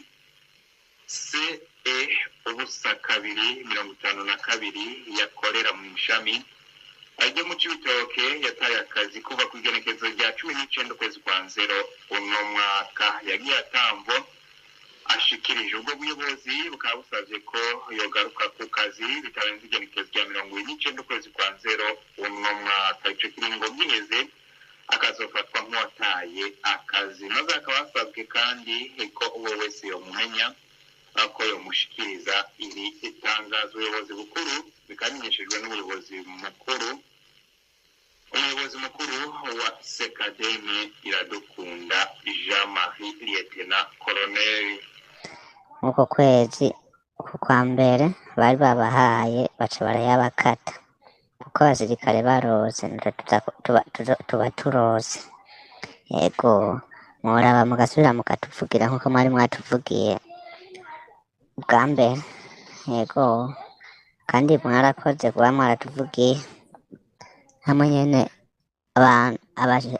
CE 0252, yakorera mu ishami ryo mu Cibitoke. Yataye akazi kuva ku igenekerezo rya 19 ukwezi kwa nzero uno mwaka. Yagiye atamvo ashikirije. Ubwo buyobozi bukaba busavye ko yogaruka ku kazi bitarenze igenekerezo rya 29 ukwezi kwa nzero uno mwaka. Ico kiringo giheze akazofatwa nk'uwataye akazi. Maze hakaba hasabwe kandi ko uwo wese yomumenya ko yomushikiriza iri itangazo. Ubuyobozi bukuru bikamenyeshejwe n'ubuyobozi mukuru, umuyobozi mukuru wa Sekademi, Iradukunda Jean Marie, lieutenant colonel. Nk'uko kwezi uku kwa mbere bari babahaye, baca barayabakata kuko abasirikare barose natwe tuba turose. Yego, mworaba mugasubira mukatuvugira nk'uko mwari mwatuvugiye bwa mbere. Yego, kandi mwarakoze kuba mwaratuvugiye. Hamwe nyene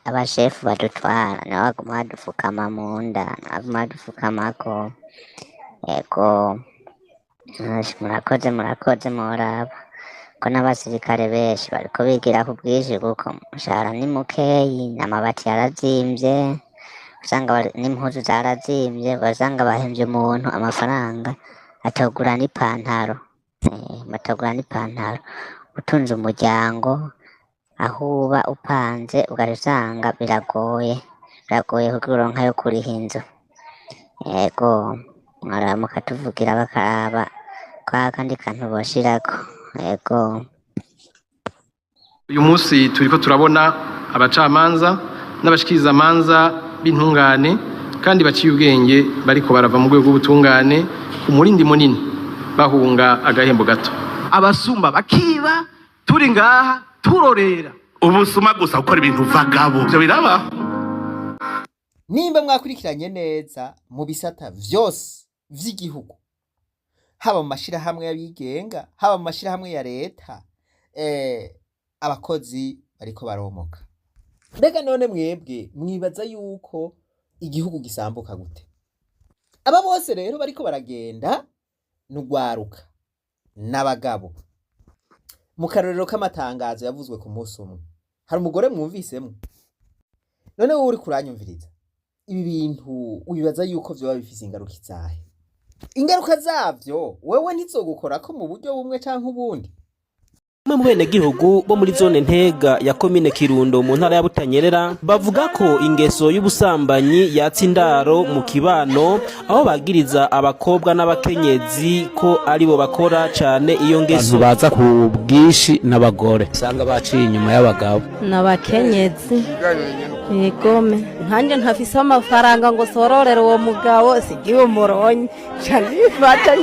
abashefu badutwara nabo baguma badufukama mu nda, nabo baguma badufukamako. Yego, murakoze, murakoze. Mworaba ko n'abasirikare benshi bariko bigira ku bwinshi, kuko umushahara ni mukeyi, n'amabati yarazimvye, usanga n'impuzu zarazimvye, ugasanga bahemvye umuntu amafaranga atogura n'ipantaro, batogura n'ipantaro. Utunze umuryango, aho uba upanze, ugaca usanga biragoye, biragoye kugira uronke ayo kuriha inzu. Yego, mworaba mukatuvugira, bakaraba kwa kandi kantu boshirako. Yego. Uyu munsi turiko turabona abacamanza n'abashikirizamanza b'intungane kandi baciye ubwenge bariko barava mu rwego rw'ubutungane ku murindi munini, bahunga agahembo gato. Abasuma bakiba turi ngaha turorera. Ubusuma gusa, gukora ibintu vagabo, ivyo biraba. Nimba mwakurikiranye neza, mu bisata vyose vy'igihugu, haba mu mashirahamwe y'abigenga, haba mu mashirahamwe ya leta, abakozi bariko baromoka. Mbega none mwebwe mwibaza yuko igihugu gisambuka gute? Aba bose rero bariko baragenda n'ugwaruka n'abagabo. Mu karorero k'amatangazo yavuzwe ku munsi umwe, hari umugore mwumvisemwo. None wowe uriko uranyumviriza, ibi bintu wibaza yuko vyoba bifise ingaruka izahe? Ingaruka zavyo wewe ntizogukorako mu buryo bumwe canke ubundi? Bamwe mu benegihugu bo muri zone Ntega ya komine Kirundo mu ntara ya Butanyerera bavuga ko ingeso y'ubusambanyi yatsa indaro mu kibano, aho bagiriza abakobwa n'abakenyezi ko aribo bakora cane iyo ngeso. Abantu baza ku bwinshi n'abagore, usanga baciye inyuma y'abagabo. N'abakenyezi, yegome. Nkanjye ntafise amafaranga ngo sororere uwo mugabo, sigiwe umuronyi nifata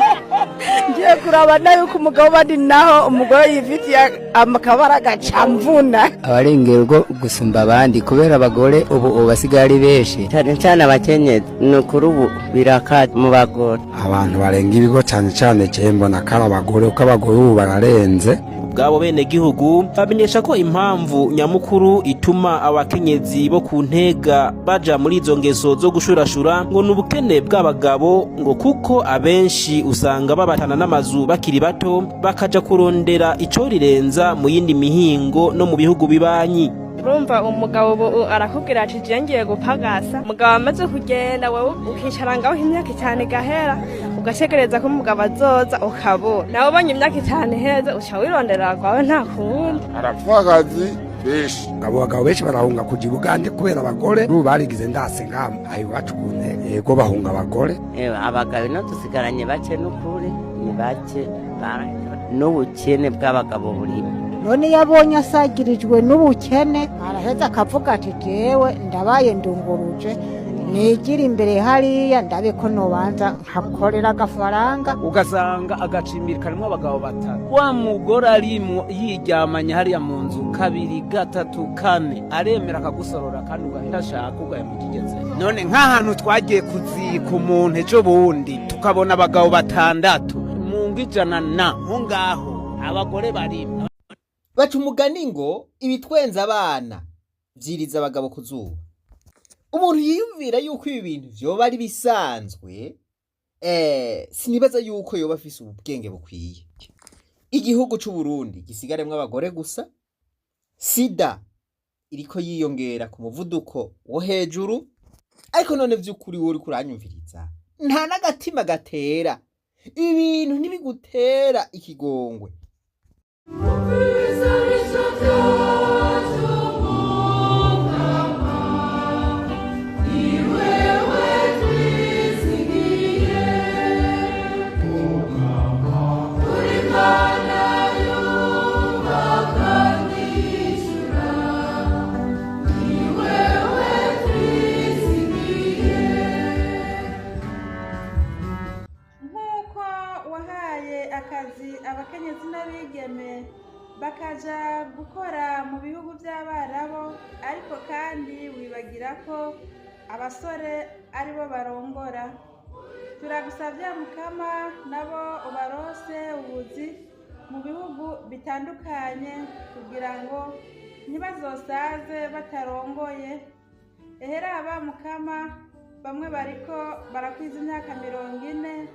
ngiye kuraba nayo yuko umugabo bandi, naho umugore yifitiye akabara agaca mvuna. Abarengera urugo gusumba abandi, kubera abagore ubu basigaye ari benshi. Cyane cyane abakenyezi, ni ukuri ubu birakaze mu bagore. Abantu barenga ibigo cyane cyane, je mbona ko ari abagore, kuko abagore ubu bararenze. Ubwabo benegihugu bamenyesha ko impamvu nyamukuru ituma abakenyezi bo ku Ntega baja muri izo ngeso zo gushurashura ngo ni ubukene bw'abagabo, ngo kuko abenshi usanga babatana n'amazu bakiri bato, bakaja kurondera icorirenza mu yindi mihingo no mu bihugu bibanyi. Urumva, umugabo ubu arakubwira ati: "Je ngiye gupagasa." Umugabo amaze kugenda, wowe ukicara ngaho imyaka 5 igahera, ugategereza ko umugabo azoza, ukabura. Nawe ubonye imyaka 5 iheze, uca wirondera rwawe, nta kundi. Arapfakazi benshi, abo bagabo benshi barahunga kuja i Bugande kubera abagore n'ubu barigize ndase ngama aho iwacu ku Ntego. Yego, bahunga abagore. Abagabo ino dusigaranye bake, n'ukuri ni bake, n'ubukene bw'abagabo burimo. None iyo abonye asagirijwe n'ubukene, araheza akavuga ati: "Jewe ndabaye ndunguruje." Nigira imbere hariya ndabe ko nobanza nkakorera agafaranga. Ugasanga agacimbiri karimwo abagabo batatu, wa mugore arimwo yiryamanye hariya mu nzu kabiri gatatu kane, aremera akagusorora kandi ugahita ashaka ugahema ukigeze. None nk'ahantu twagiye kuzika umuntu ejo bundi, tukabona abagabo batandatu mu ngo 100 na nko ngaho abagore barimo. Baca umugani ngo ibitwenza abana vyiriza abagabo ku zuba. Umuntu yiyumvira yuko ibi bintu vyoba ari bisanzwe, sinibaza yuko yoba afise ubwenge bukwiye. Igihugu c'u Burundi gisigaremwo abagore gusa, sida iriko yiyongera ku muvuduko wo hejuru. Ariko none vy'ukuri wowe uriko uranyumviriza, nta n'agatima gatera, ibi bintu ntibigutera ikigongwe? Nk'uko wahaye akazi abakenyezi n'abigeme bakaja gukora mu bihugu by'Abarabu, ariko kandi wibagira ko abasore aribo barongora, turagusabye Mukama, nabo ubarose ubuzi mu bihugu bitandukanye kugira ngo ntibazosaze batarongoye. Eheraba Mukama, bamwe bariko barakwiza imyaka 40,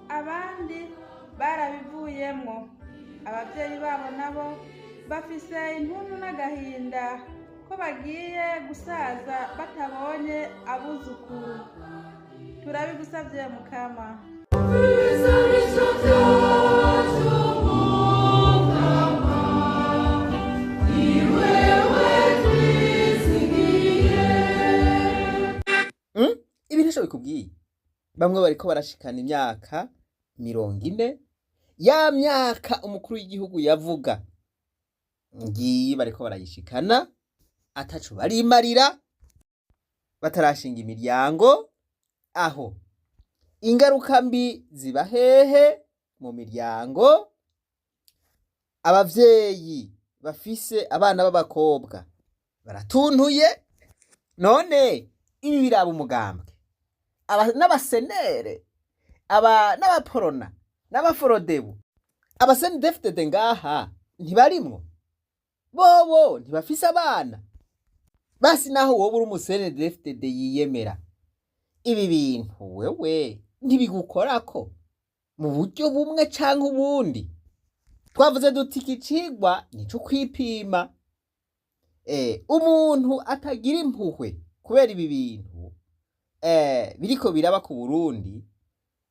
abandi barabivuyemwo. Ababyeyi babo nabo bafise intuntu n'agahinda ko bagiye gusaza batabonye abuzukuru. Turabigusabye Mukama. Ibi ntasho bikubwiye, bamwe bariko barashikana imyaka 40, ya myaka umukuru w'igihugu yavuga ngiyi bariko barayishikana ataco barimarira, batarashinga imiryango. Aho ingaruka mbi ziba hehe? Mu miryango. Abavyeyi bafise abana b'abakobwa baratuntuye. None ibi biraba umugambwe, n'abasenere, aba n'abaporona n'abaforodebu, abasenidefudede ngaha ntibarimwo, bobo ntibafise abana. Basi naho wowe uri umusenidefudede yiyemera, ibi bintu wewe ntibigukorako mu buryo bumwe canke ubundi. Twavuze duti iki cigwa nico kwipima. Umuntu atagira impuhwe kubera ibi bintu biriko biraba ku Burundi,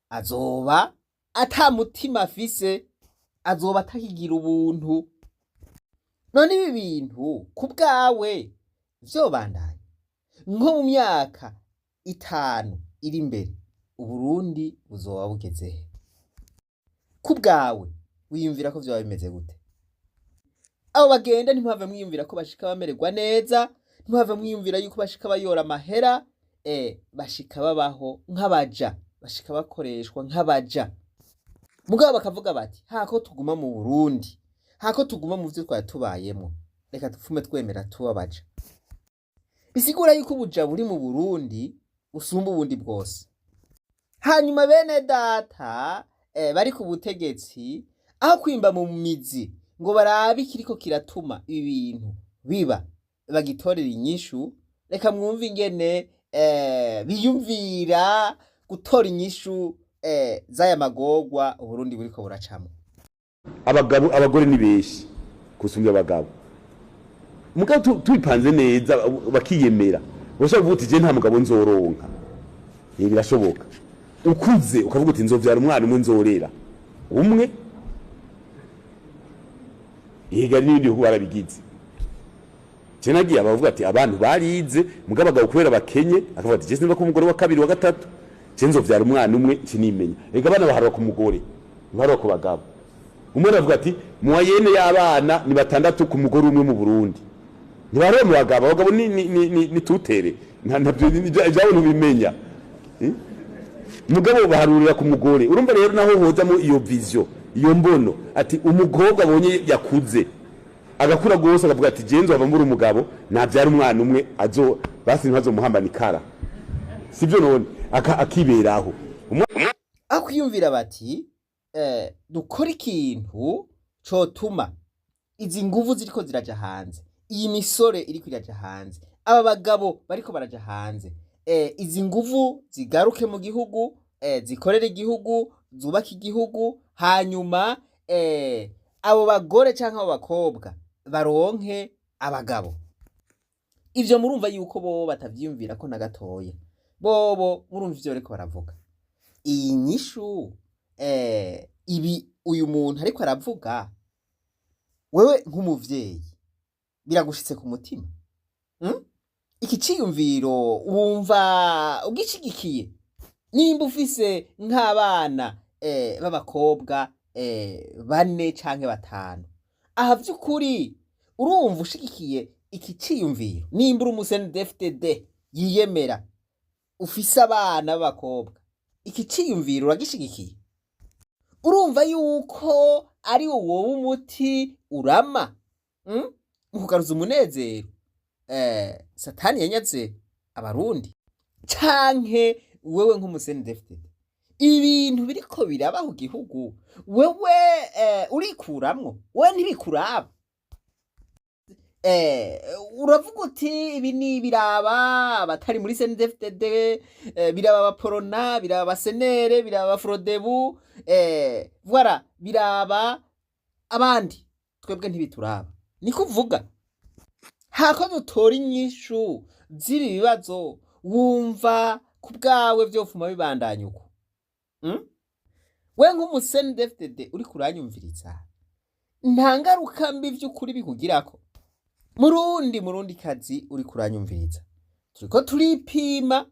azoba ata mutima afise, azoba atakigira ubuntu. None ibi bintu ku bwawe vyobandanya nko mu myaka 5 iri imbere, Uburundi buzoba bugeze he? Ku bwawe wiyumvira ko vyoba bimeze gute? Abo bagenda ntimuhave mwiyumvira ko bashika bamererwa neza, ntimuhave mwiyumvira yuko bashika bayora amahera, bashika babaho nk'abaja, bashika bakoreshwa nk'abaja. Mugabo bakavuga bati hako tuguma mu Burundi, hako tuguma mu vyo twari tubayemwo, reka dupfume twemera tuba abaja. Bisigura yuko ubuja buri mu Burundi busumba ubundi bwose. Hanyuma bene data bari ku butegetsi, aho kwimba mu mizi ngo barabe ikiriko kiratuma ibi bintu biba, bagitorera inyishu, reka mwumve ingene biyumvira gutora inyishu z'aya magorwa Uburundi buriko buracamwo. Abagabo, abagore ni benshi gusumbya abagabo. Mugabo tubipanze neza bakiyemera, urashobora kuvuga uti je nta mugabo nzoronka. Birashoboka. Ukuze ukavuga uti nzovyara umwana umwe, nzorera umwe. Yega n'ibindi bihugu barabigize. Je nagiye abavuga ati abantu barize, mugabo abagabo kubera bakenye, akavuga ati je sinva ko umugore wa kabiri wa gatatu, je nzovyara umwana umwe kinimenya. Ega abana baharwa ku mugore, ntibaharwa ku bagabo. Umwe aravuga ati moyenne y'abana ni 6 ku mugore umwe mu Burundi. Ntibaharwa mu bagabo, abagabo ni tutere. Ntabyo ibyabo ntubimenya. Mugabo baharurira ku mugore. Urumva rero naho hozamo iyo vision, iyo mbono, ati umukobwa abonye yakuze, agakura gose, akavuga ati genzo ava muri umugabo nabyara umwana umwe, azo basi ntazomuhambana ikara, sibyo? None akiberaho. Aho kwiyumvira bati dukora ikintu cotuma izi nguvu ziriko ziraja hanze, iyi misore iriko iraja hanze, aba bagabo bariko baraja hanze, izi nguvu zigaruke mu gihugu, zikorere igihugu, zubake igihugu, hanyuma abo bagore canke abo bakobwa baronke abagabo. Ivyo murumva yuko bobo batavyiyumvira ko na gatoya. Bobo murumva ivyo bariko baravuga. Iyi nyishu, ibi uyu muntu ariko aravuga, wewe nk'umuvyeyi biragushitse ku mutima? Iki ciyumviro wumva ugishigikiye? Nimba ufise nk'abana b'abakobwa bane canke batanu, aha vy'ukuri urumva ushigikiye iki ciyumviro? Nimba uri umu CNDD-FDD yiyemera, ufise abana b'abakobwa, iki ciyumviro uragishigikiye? Urumva yuko ari wo woba umuti urama, mu kugaruza umunezero Satani yanyaze Abarundi? Canke wewe nk'umu CNDD-FDD, ibintu biriko biraba ku gihugu, wewe urikuramwo, wewe ntibikuraba? Uravuga uti ibi ni biraba abatari muri CNDD-FDD, biraba abaporona, biraba abasenere, biraba abafrodebu, voilà, biraba abandi, twebwe ntibituraba. Niko uvuga? Hako dutora inyishu z'ibi bibazo, wumva ku bwawe vyofuma bibandanya uko? We nk'umu CNDD-FDD uriko uranyumviriza, nta ngaruka mbi vy'ukuri bikugirako? Murundi, murundi kazi uriko uranyumviriza, turiko turipima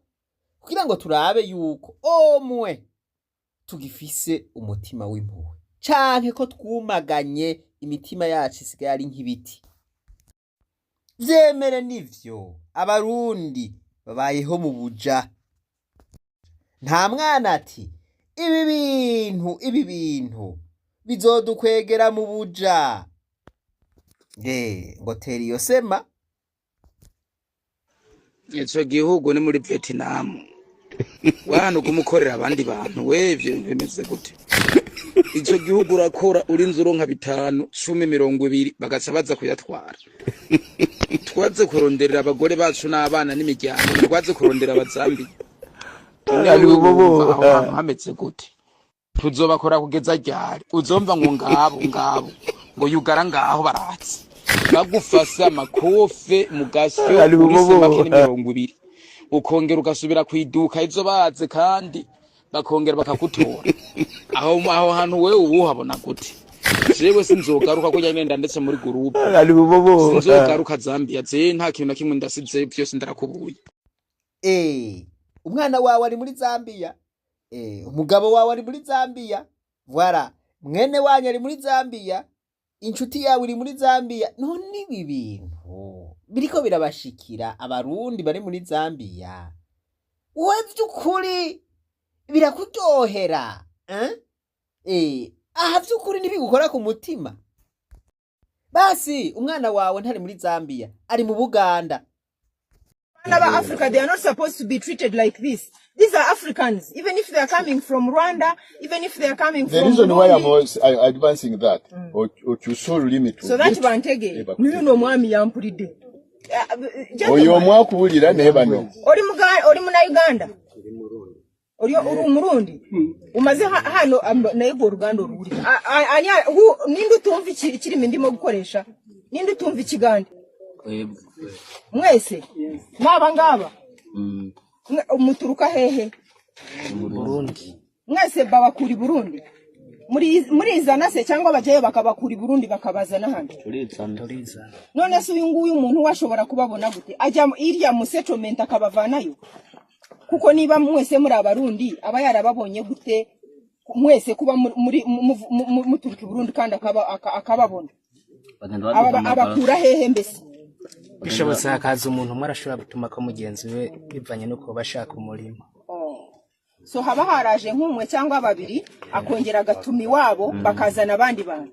kugira ngo turabe yuko omwe tugifise umutima w'impuhwe canke ko twumaganye, imitima yacu isigaye ari nk'ibiti. Vyemere nivyo, Abarundi babayeho mu buja. Nta mwana ati ibi bintu bizodukwegera mu buja. Ngo tera iyo sema. Ico gihugu ni muri Vietnam. Wana kumukorera abandi bantu, we ivyo bimeze gute? Ico gihugu urakora urinze uronka 5, 10, 20, bagaca baza kuyatwara. Twaze kuronderera abagore bacu n'abana n'imiryango, twaze kurondera Abazambiya. None Ari wewe bubobo. wumva aho hantu hameze gute? Tuzobakora kugeza ryari? Uzomva ngo ngabo ngabo ngo yugara ngaho, baratse bagufasa amakofe mu gasyo. Ari uri bubobo. Semake ni 20, ukongera ugasubira kwiduka izo baze, kandi bakongera bakagutora aho hantu. Wewe ubu uhabona gute? Jewe sinzogaruka kurya nyene, ndanditse muri groupe. Ari bubobo. Sinzogaruka Zambia, je nta kintu na kimwe ndasize, vyose ndarakubuye. Umwana wawe ari muri Zambia, umugabo wawe ari muri Zambia, voilà, mwene wanyu ari muri Zambia, inshuti yawe iri muri Zambia. None ibi bintu biriko birabashikira Abarundi bari muri Zambia, wowe vy'ukuri birakuryohera, eh? Aha vy'ukuri ntibigukora ku mutima? Basi umwana wawe ntari muri Zambia, ari mu Buganda. Abana ba Africa, they are not supposed to be treated like this. These are Africans, even if they are coming from Rwanda, even if they are coming The from reason why I'm Burundi. also advancing that, okyusa olulimi. So that bantege, niyo no mwami yampulidde. Oyo omwakuwulira naye bano. Oli muna Uganda? Oli Umurundi? Umaze hano naye gwe Oluganda oluwulira. Ani ninde utumva ikirimi ndimo gukoresha? Ninde utumva Ikiganda? Mwese? Mwaba ngaba? Muturuka hehe? Mwese babakura i Burundi? Murizana se cyangwa bajyayo bakabakura i Burundi bakabazana hano? None se uyu nguyu umuntu we ashobora kubabona gute? Ajya iriya mu settlement akabavanayo? Kuko niba mwese muri Abarundi, aba yarababonye gute mwese kuba muri muturuka i Burundi kandi akababona? Abakura hehe mbese? Bishobotse hakaza umuntu umwe, arashobora gutuma ko mugenzi we, bivanye n'uko bashaka umurimo. So haba haraje nk'umwe cyangwa babiri, akongera agatuma iwabo bakazana abandi bantu.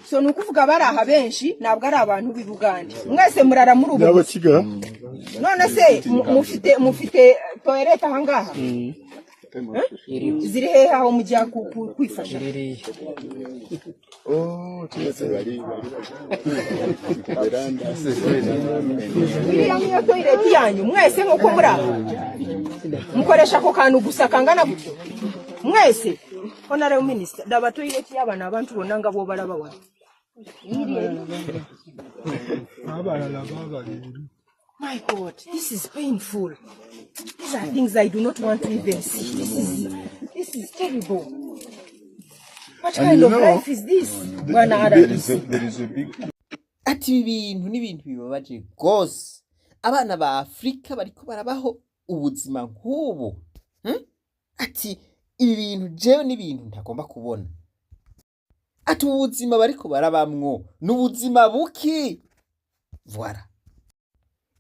So ni ukuvuga bari aha benshi ntabwo ari abantu b'i Bugande. Mwese murara muri ubu buzu? N'abakiga. None se mufite toilette ahangaha? Eh? Ziri hehe aho mujya kwifasha? Oh, twese bari veranda. Iriya niyo toilette yanyu mwese? Nk'uko muri aha mukoresha ako kantu gusa kangana gutyo mwese? Honorable Minister, ndaba toilette y'abana, abantu bonna nga bw'obalaba wano. Iri. Abalala babaleero. My God, this is painful. These are things I do not want to even see. This is terrible. What And kind you of know, life is this? Bwana there is RDC. a, there is a big Ati ibi bintu ni ibintu bibabaje rwose. Abana ba Afurika bariko barabaho ubuzima nk'ubu, Ati ibi bintu jewe n'ibintu ntagomba kubona. Ati ubu buzima bariko barabamwo ni ubuzima buki? Voilà,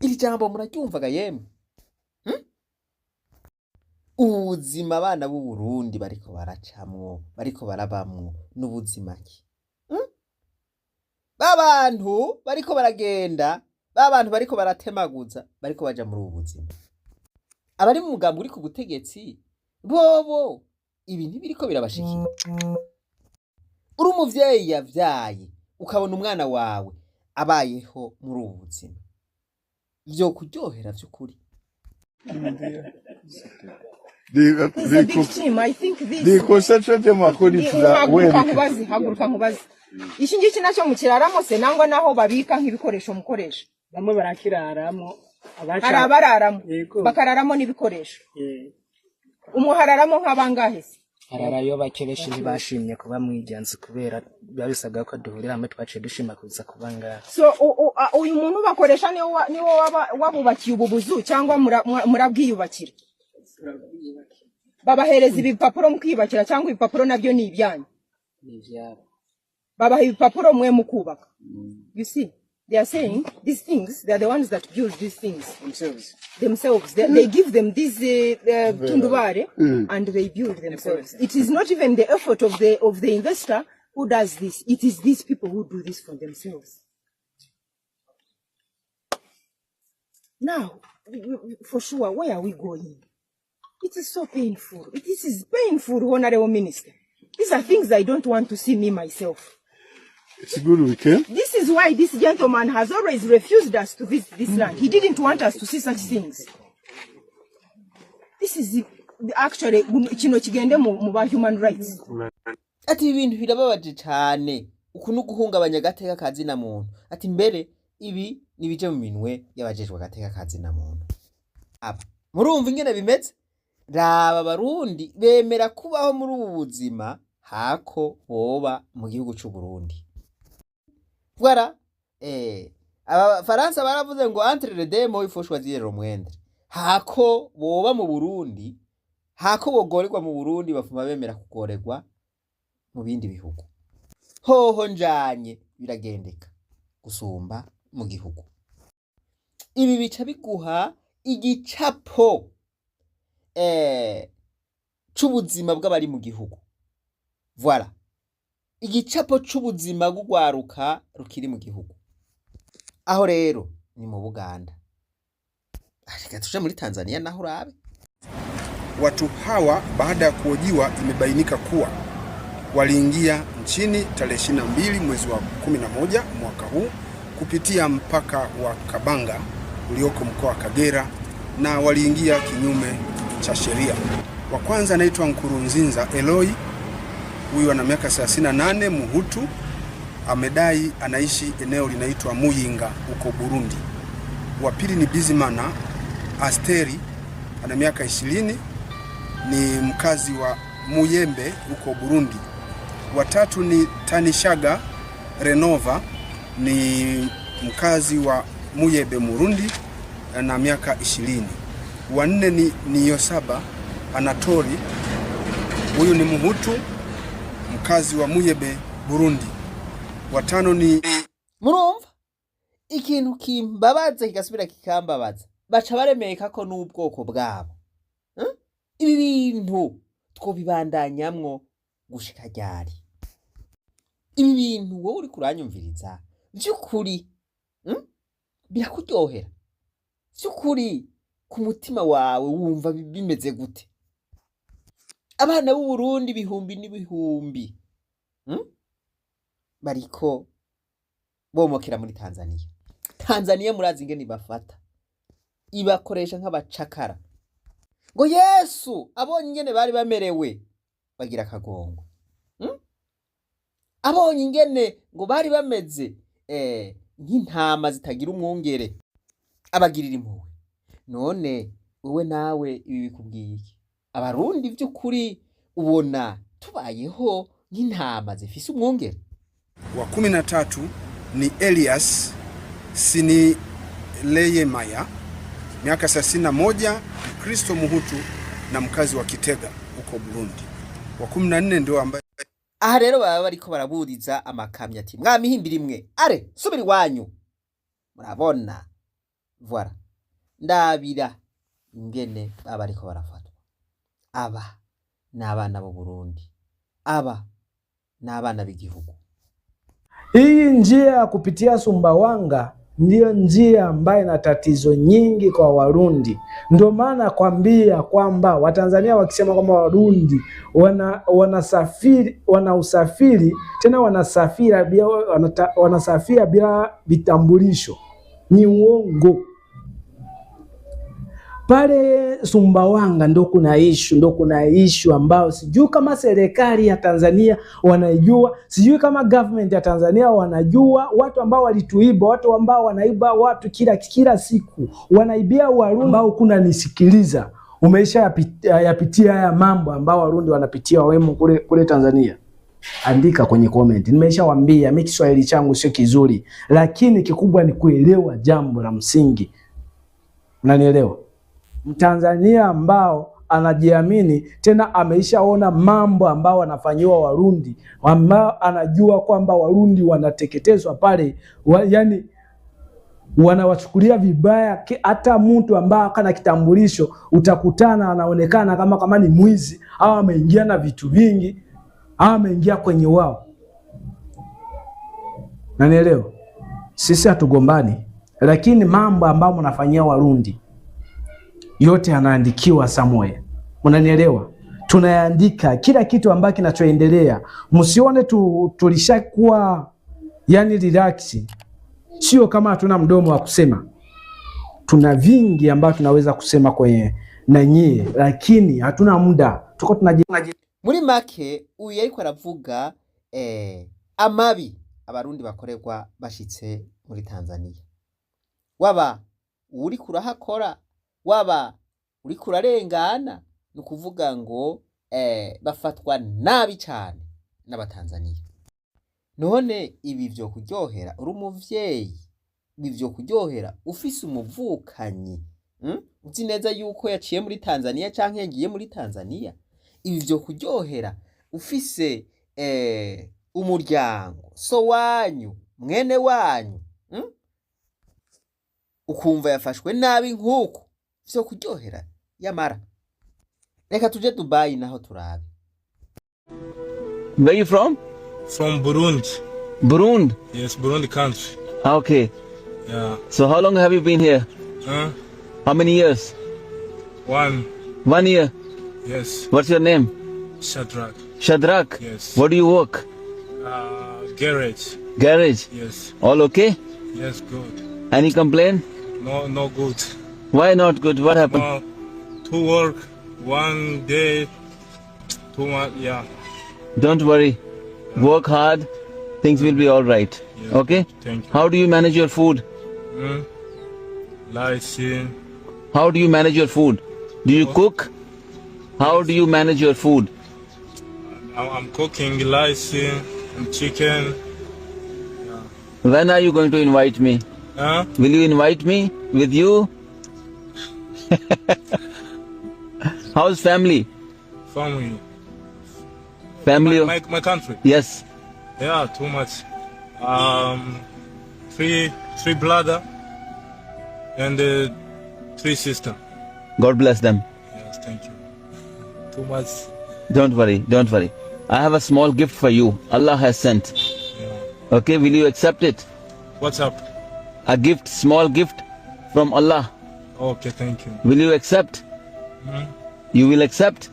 iri jambo muraryumvaga yemwe, Ubuzima abana b'u Burundi bariko baracamwo, bariko barabamwo, n'ubuzima ki? Babantu bariko baragenda, babantu bariko baratemaguza, bariko baja muri ubu buzima. Abari mu mugambi uri ku butegetsi bobo ibi ntibiriko birabashikira? Uri umuvyeyi yavyaye, ukabona umwana wawe abayeho muri ubu buzima, vyo kuryohera vy'ukuri? It's a big team. I think this. They concentrate them according to the way. Haguruka nkubaze, haguruka nkubaze. Iki ngiki nacyo mukiraramo se, nangwa naho babika nk'ibikoresho mukoresha? Bamwe barakiraramo. Hari abararamo? Yego. Bakararamo n'ibikoresho? Umwe hararamo nk'abangahe se? Hararayo bake. Benshi ntibashimye kuba mwigenzi kubera biba bisabwa ko duhurira hamwe. Twaciye dushima kuza kuba ngaha. So uyu muntu ubakoresha niwe wabubakiye ubu buzu, cyangwa murabwiyubakira? Babahereza ibipapuro mukiyubakira, cyangwa ibipapuro nabyo ni ibyanyu? Ni ivyabo. Babaha ibipapuro mwe mukubaka. You see, they are saying these things, they are the ones that build these things themselves. Themselves. They give them these tundubare and they build themselves. It is not even the effort of the investor who does this. It is these people who do this for themselves. Now, for sure, where are we going? It is so painful. This is painful, Honorable Minister. These are things I don't want to see, me myself. It's good we came. This is why this gentleman has always refused us to visit this land. He didn't want us to see such things. This is actually kino kigende mu ba human rights. Ati ibi bintu birababaje cane. Uku ni uguhungabanya agateka ka zina muntu. Ati mbere ibi nibije mu minwe y'abajejwe agateka ka zina muntu. Aba murumva ingene bimeze? Raba, Abarundi bemera kubaho muri ubu buzima hako boba mu gihugu c'u Burundi. Voilà, abafaransa baravuze ngo entre les deux maux, il faut choisir le moindre. Hako boba mu Burundi, hako bogorerwa mu Burundi, bafuma bemera kugorerwa mu bindi bihugu. Hoho njanye biragendeka gusumba mu gihugu. Ibi bica biguha igicapo c'ubuzima bw'abari mu gihugu. Voilà, igicapo c'ubuzima bw'urwaruka rukiri mu gihugu. Aho rero ni mu Buganda. Reka tuje muri Tanzania naho urabe. Watu hawa baada ya kuhojiwa imebainika kuwa waliingia nchini tarehe 22 mwezi wa 11 mwaka huu kupitia mpaka wa Kabanga ulioko mkoa wa Kagera na waliingia kinyume cha sheria. Wa kwanza anaitwa Nkurunziza Eloi, huyu ana miaka 38, Muhutu, amedai anaishi eneo linaitwa Muyinga huko Burundi. Wa pili ni Bizimana Asteri, ana miaka 20, ni mkazi wa Muyembe huko Burundi. Watatu ni Tanishaga Renova, ni mkazi wa Muyebe Murundi na miaka 20. Wanne ni Niyosaba Anatori, huyu ni Muhutu mkazi wa Muyebe Burundi. Watano ni Murumva Ikintu kimbabaza kigasubira kikambabaza, baca baremeka ko n'ubwoko bwabo. Ibi bintu twobibandanyamwo gushika ryari? Ibi bintu wowe uriko uranyumviriza vy'ukuri, Birakuryohera vy'ukuri? Ku mutima wawe wumva bimeze gute? Abana b'u Burundi ibihumbi n'ibihumbi, Bariko bomokera muri Tanzania. Tanzania murazi ingene ibafata, ibakoresha nk'abacakara. Ngo Yesu abonye ingene bari bamerewe bagira akagongwe. Abonye ingene ngo bari bameze nk'intama zitagira umwungere, abagirira impuhwe. None wewe nawe ibi bikubwiye iki? Abarundi vy'ukuri ubona tubayeho nk'intama zifise umwungere? Wa 13 ni Elias Sinileyemaya, miaka 31, Mkristo Muhutu na mkazi wa Kitega huko Burundi. Wa 14 ndio ambaye Aha rero baba bariko baraburiza amakamyo ati mwamihimbira imwe are subira iwanyu. Murabona, voilà, ndabira ingene baba bariko barafatwa. Aba ni abana b'u Burundi, aba ni abana b'igihugu. Hii njia ya kupitia Sumbawanga ndiyo njia ambayo ina tatizo nyingi kwa Warundi. Ndio maana nakwambia kwamba Watanzania wakisema kwamba Warundi wanasafiri wana usafiri tena wanasafiri bila vitambulisho ni uongo. Pale Sumbawanga ndo kuna issue ambayo sijui kama serikali ya Tanzania wanaijua, sijui kama government ya Tanzania wanajua, watu ambao walituiba, watu ambao wanaiba watu kila siku, wanaibia Warundi ambao kuna nisikiliza, umeisha yapitia haya mambo ambao Warundi wanapitia wemo kule kule Tanzania. Andika kwenye comment. Nimeshawambia mimi Kiswahili changu sio kizuri, lakini kikubwa ni kuelewa jambo la msingi. Unanielewa? Mtanzania ambao anajiamini tena ameishaona mambo ambao wanafanyiwa Warundi, ambao anajua kwamba Warundi wanateketezwa pale yani wanawachukulia vibaya. Hata mtu ambaye kana kitambulisho utakutana anaonekana kama ni mwizi au ameingia na vitu vingi au ameingia kwenye wao. Nanielewa? Sisi hatugombani, lakini mambo ambayo mnafanyia Warundi yote yanaandikiwa somewhere. Unanielewa? Tunayaandika kila kitu ambacho kinachoendelea. Msione tu tulishakuwa yani relax. Sio kama hatuna mdomo wa kusema. Tuna vingi ambavyo tunaweza kusema kwenye na nyie, lakini hatuna muda. Tuko tunaji Muri make uyu yariko aravuga amabi abarundi bakorerwa bashitse muri Tanzania. Waba uriko urahakora, waba uriko urarengana, ni ukuvuga ngo bafatwa nabi cane n'abatanzaniya. None ibi vyo kuryohera uri umuvyeyi? Ibi vyo kuryohera ufise umuvukanyi, Uzi neza yuko yaciye muri Tanzania canke yagiye muri Tanzania? Ibi vyo kuryohera ufise umuryango, so wanyu, mwene wanyu, Ukumva yafashwe nabi nk'uku, vyo kuryohera? Yamara reka tuje Dubai naho turabe. Where you from? From Burundi. Burundi. Yes, Burundi country. Okay. Yeah. So how long have you been here? Huh? How many years? One. 1 year. Yes. What's your name? Shadrach. Shadrach. Yes. What do you work? Garage. Garage. Yes. All okay? Yes, good. Any complaint? No, no good. Why not good? What happened? No, to work one day, 2 months. Yeah. Don't worry. Work hard. Things will be all right. Yeah. Okay? Thank you. How do you manage your food? Lights in. How do you manage your food? Do you cook? How do you manage your food? I'm cooking rice and chicken. When are you going to invite me? Huh? Will you invite me with you? How's family? Family. Family? My country. Yes. Yeah, too much. Three brother and three sister. God bless them. Yes, thank you. Too much. Don't worry, don't worry. I have a small gift for you. Allah has sent. Okay, will you accept it? What's up? A gift, small gift from Allah. Okay, thank you. Will you accept? Hmm? You will accept?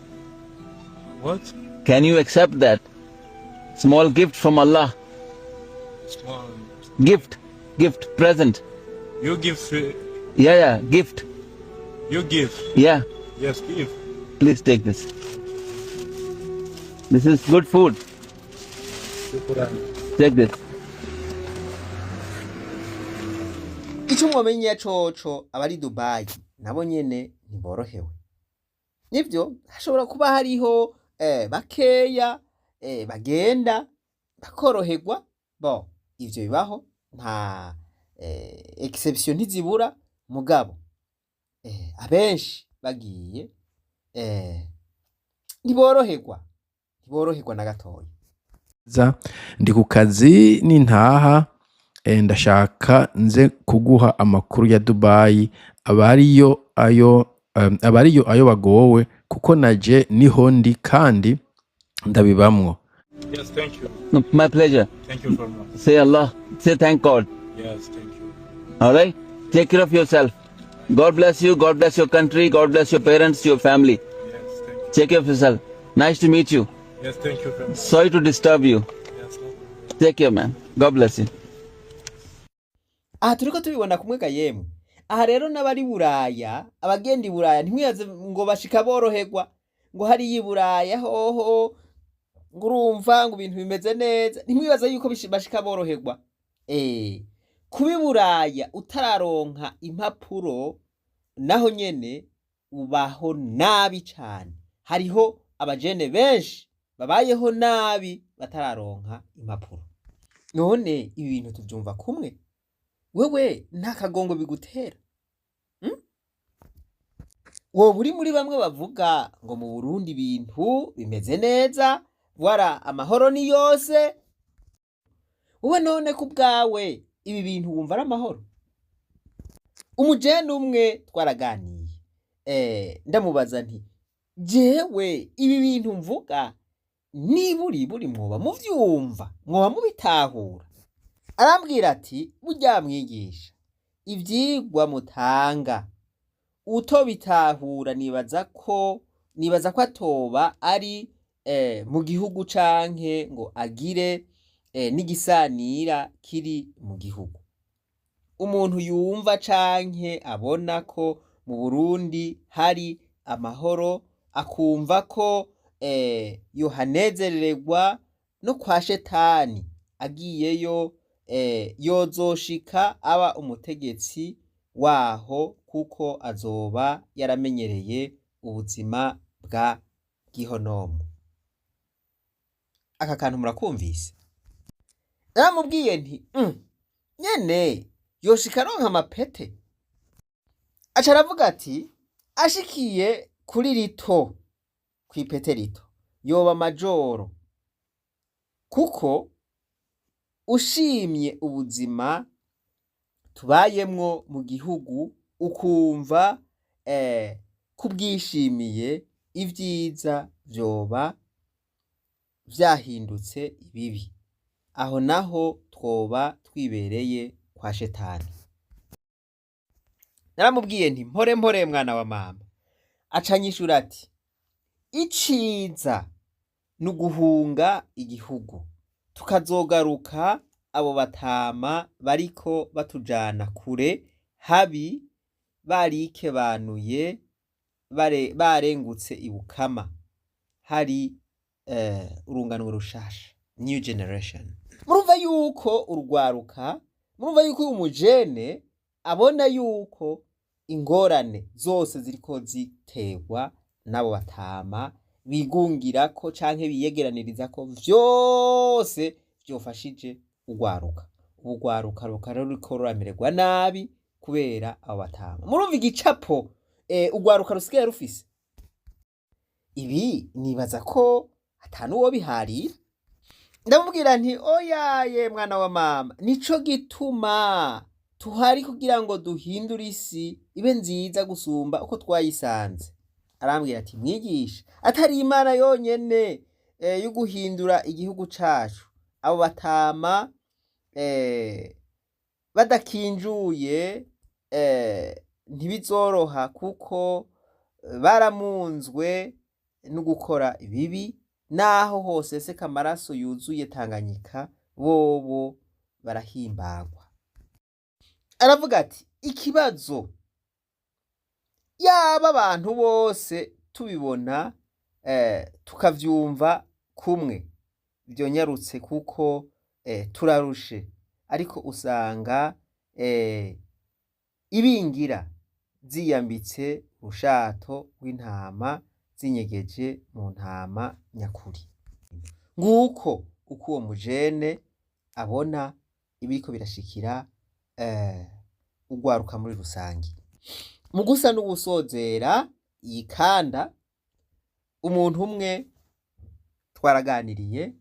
What? Can you accept that? Small gift from Allah. Small. Gift, gift, present. You give. Free, Yeah, gift. you give. Yeah, Yes, give. please take this. This is good food. Shukran. Take this. Icyo mwomenya coco, abari Dubayi nabo nyene ntiborohewe. Nivyo, hashobora kuba hariho bakeya bagenda bakoroherwa. Bo ivyo bibaho, nta exception ntizibura, mugabo abenshi bagiye ntiboroherwa, ntiboroherwa na gatoya. Za ndi ku kazi nintaha, ndashaka nze kuguha amakuru ya Dubai, abariyo ayo abariyo ayo bagowe, kuko naje niho ndi kandi ndabibamwo. Yes, thank you. No, my pleasure. Thank you very much. Say Allah. Say thank God. Yes, thank you. All right? Take care of yourself. God bless you. God bless your country. God bless your parents, your family. Yes, thank you. Take care of yourself. Nice to meet you. Yes, thank you very much. Sorry to disturb you. Yes, no. Take care, man. God bless you. Aha turiko tubibona kumwe ga yemwe. Aha rero n'abari Buraya, abagenda i Buraya, ntimwibaze ngo bashika boroherwa, ngo hariya i Buraya hoho ngo urumva ngo ibintu bimeze neza. Ntimwibaze yuko bashika boroherwa. Kuba i Buraya utararonka impapuro, naho nyene ubaho nabi cane. Hariho abajene benshi babayeho nabi batararonka impapuro. None ibi bintu tuvyumva kumwe? Wewe nta kagongo bigutera? Woba uri muri bamwe bavuga ngo mu Burundi ibintu bimeze neza, wara amahoro ni yose. Wowe none ku bwawe ibi bintu wumva ari amahoro? Umujene umwe twaraganiye, ndamubaza nti: "Jewe ibi bintu mvuga niburi buri mwoba muvyumva, mwoba mubitahura?" Arambwira ati: "Burya mwigisha, ivyigwa mutanga utobitahura nibaza ko atoba ari mu gihugu canke ngo agire n'igisanira kiri mu gihugu. Umuntu yumva canke abona ko mu Burundi hari amahoro, akumva ko yohanezerererwa no kwa shetani agiyeyo, yozoshika aba umutegetsi waho, kuko azoba yaramenyereye ubuzima bwa gihonomu." Aka kantu murakumvise? Naramubwiye nti: nyene yoshika aronka amapete." Aca aravuga ati ashikiye kuri rito, kw'ipete rito, yoba majoro, kuko ushimye ubuzima tubayemwo mu gihugu, ukumva kubwishimiye, ivyiza vyoba vyahindutse ibibi. Aho naho twoba twibereye kwa shetani. Naramubwiye nti: "Mpore mpore, mwana wa mama." Aca anyishura ati: "Iciza ni uguhunga igihugu, tukazogaruka abo batama bariko batujana kure habi barikebanuye, barengutse ibukama, hari urunganwe rushasha, new generation." Murumva yuko urwaruka, murumva yuko uyu mujene abona yuko ingorane zose ziriko ziterwa n'abo batama bigungirako canke biyegeranirizako vyose vyofashije urwaruka. Ubu urwaruka rukaba ruriko ruramererwa nabi kubera abo batama. Murumva igicapo urwaruka rusigaye rufise. Ibi nibaza ko ata n'uwo biharira. Ndamubwira nti oyaye mwana wa mama, nico gituma tuhari kugira ngo duhindure isi ibe nziza gusumba uko twayisanze. Arambwira ati mwigisha, atari Imana yonyene yo guhindura igihugu cacu, abo batama badakinjuye ntibizoroha, kuko baramunzwe no gukora ibibi, naho hoseseka amaraso yuzuye Tanganyika, bobo barahimbagwa. Aravuga ati ikibazo yaba abantu bose tubibona tukavyumva kumwe vyonyarutse, kuko turarushe, ariko usanga ibingira ziyambitse urushato rw'intama zinyegeje mu ntama nyakuri. Nguko uko uwo mujene abona ibiriko birashikira urwaruka muri rusange. Mu gusa n'ugusozera iyi kanda, umuntu umwe twaraganiriye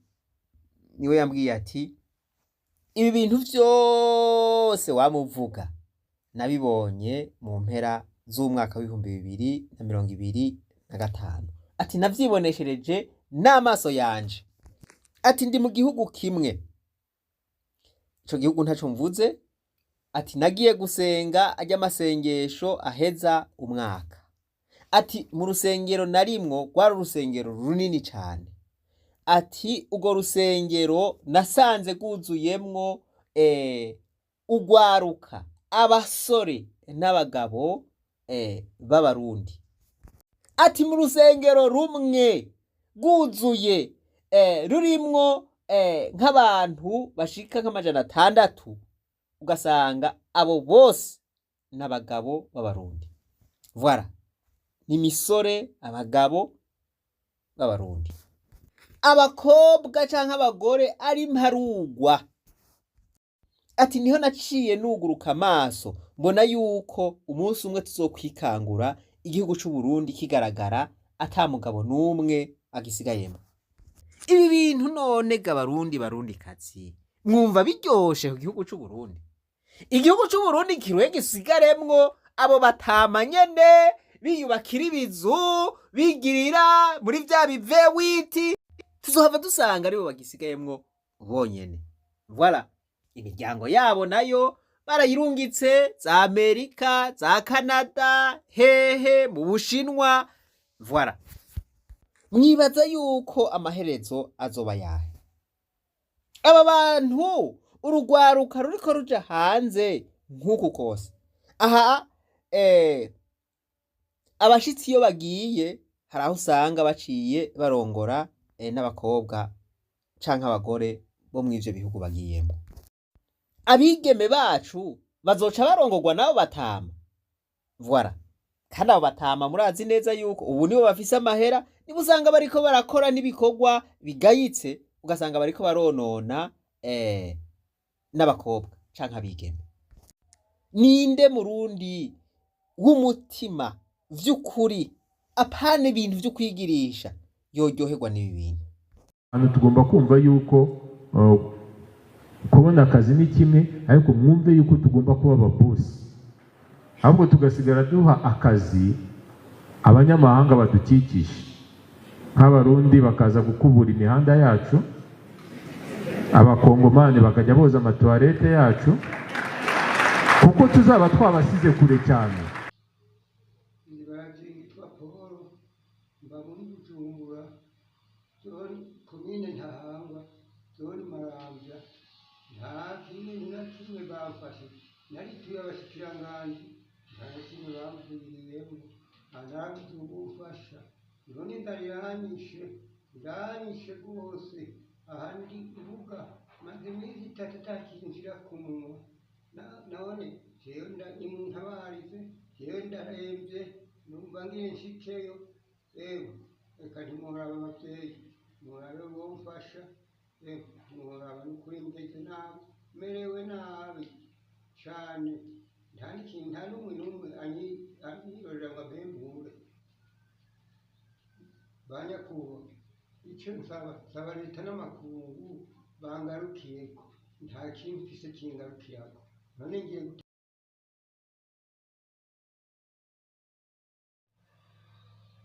niwe yambwiye ati ibi bintu vyose wamuvuga nabibonye mu mpera z'umwaka w'2025. Ati navyiboneshereje n'amaso yanje. Ati ndi mu gihugu kimwe, ico gihugu ntaco mvuze. Ati nagiye gusenga ajya amasengesho aheza umwaka. Ati mu rusengero narimwo rwari urusengero runini cane. Ati urwo rusengero nasanze rwuzuyemwo urwaruka, abasore n'abagabo b'Abarundi. Ati mu rusengero rumwe rwuzuye rurimwo nk'abantu bashika nk'600, ugasanga abo bose n'abagabo b'Abarundi. Voilà, ni misore, abagabo b'Abarundi, abakobwa canke abagore ari mparugwa. Ati niho naciye nuguruka amaso mbona yuko umunsi umwe tuzokwikangura igihugu c'u Burundi kigaragara ata mugabo n'umwe agisigayemo. Ibi bintu none ga Barundi, Barundikazi, mwumva biryoshe ku gihugu c'u Burundi? Igihugu c'u Burundi kiruhe gisigaremwo abo batama nyene biyubakira ibizu, bigirira muri vya bivewiti, tuzohava dusanga aribo bagisigayemwo bonyene. Voilà, imiryango yabo nayo barayirungitse za Amerika, za Canada, hehe mu Bushinwa. Voilà, mwibaza yuko amaherezo azoba yahe aba bantu, urugwaruka ruriko ruja hanze nk'uku kose? Aha abashitsi iyo bagiye hari aho usanga baciye barongora n'abakobwa canke abagore bo mw'ivyo bihugu bagiyemo. Abigeme bacu bazoca barongorwa nabo batama. Voilà, kandi abo batama murazi neza yuko ubu nibo bafise amahera, nibo usanga bariko barakora n'ibikorwa bigayitse, ugasanga bariko baronona n'abakobwa canke abigeme. Ninde Murundi w'umutima vy'ukuri, apana ibintu vyo kwigirisha, yoryoherwa n'ibi bintu? Hano tugomba kumva yuko kubona akazi ni kimwe, ariko mwumve yuko tugomba kuba ababosi, ahubwo tugasigara duha akazi abanyamahanga badukikije, nk'Abarundi bakaza gukubura imihanda yacu, Abakongomani bakajya boza amatuwarete yacu, kuko tuzaba twabasize kure cyane. Baje yitwa Paul, mba muri Bujumbura, zone komine Ntahangwa, zone Maramvya. Nta kintu na kimwe bamfashe. Narituye abashikiranganji, nta na kimwe bamviriyemo, narabuze uwumfasha. None inzara iranyishe, iranyishe rwose. Aha ndi mvuga maze iminsi 3 atakinjira ku munwa. None jewe nimuntabarize, jewe ndaremvye, numva ngiye nshikeyo. Ewe reka ntimworaba abavyeyi, murabe uwomfasha. Ewe ntimworaba, n'ukuri meze nabi, merewe nabi cane. Nta n'ikintu, nta n'umwe n'umwe anyirorera ngo ampembure. Ba nyakubahwa. Icyo nsaba, nsaba leta n'amakungu bangarukiyeko. Nta kintu mfise kingarukirako. None ngiye gute?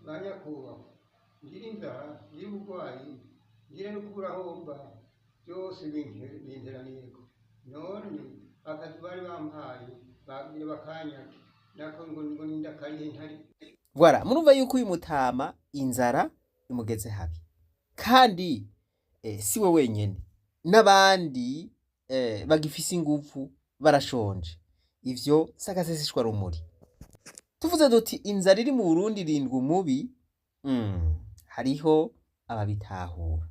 Ba nyakubahwa, ngira inzara, ngira uburwayi, ngira no kubura aho mba, byose binteraniyeko. None akazi bari bampaye bagira bakanyake, nako ngo nindakarihe ntari. Voilà, murumva yuko uyu mutama inzara imugeze habi, kandi si we wenyene, n'abandi bagifise ingufu barashonje. Ivyo s'agaseseshwa rumuri. Tuvuze duti inzara iri mu Burundi irindwa umubi, hariho ababitahura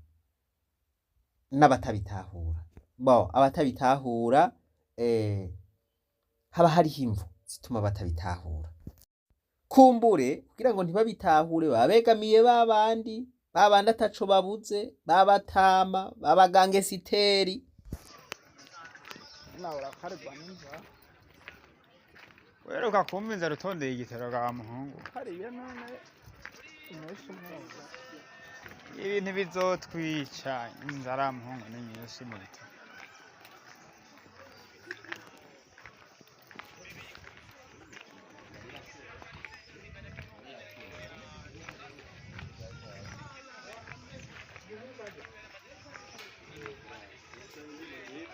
n'abatabitahura. Bo abatabitahura, haba hariho imvo zituma batabitahura. Kumbure kugira ngo ntibabitahure, babegamiye babandi babandi ataco babuze, babatama babagangesiteri. Nawe urakarirwa n'inzara. Weruka kumva inzara utondeye igitero ga muhungu. Hariya none umunsi umwe. Ibintu bizotwica inzara muhungu ni nyinshi mu bitaro.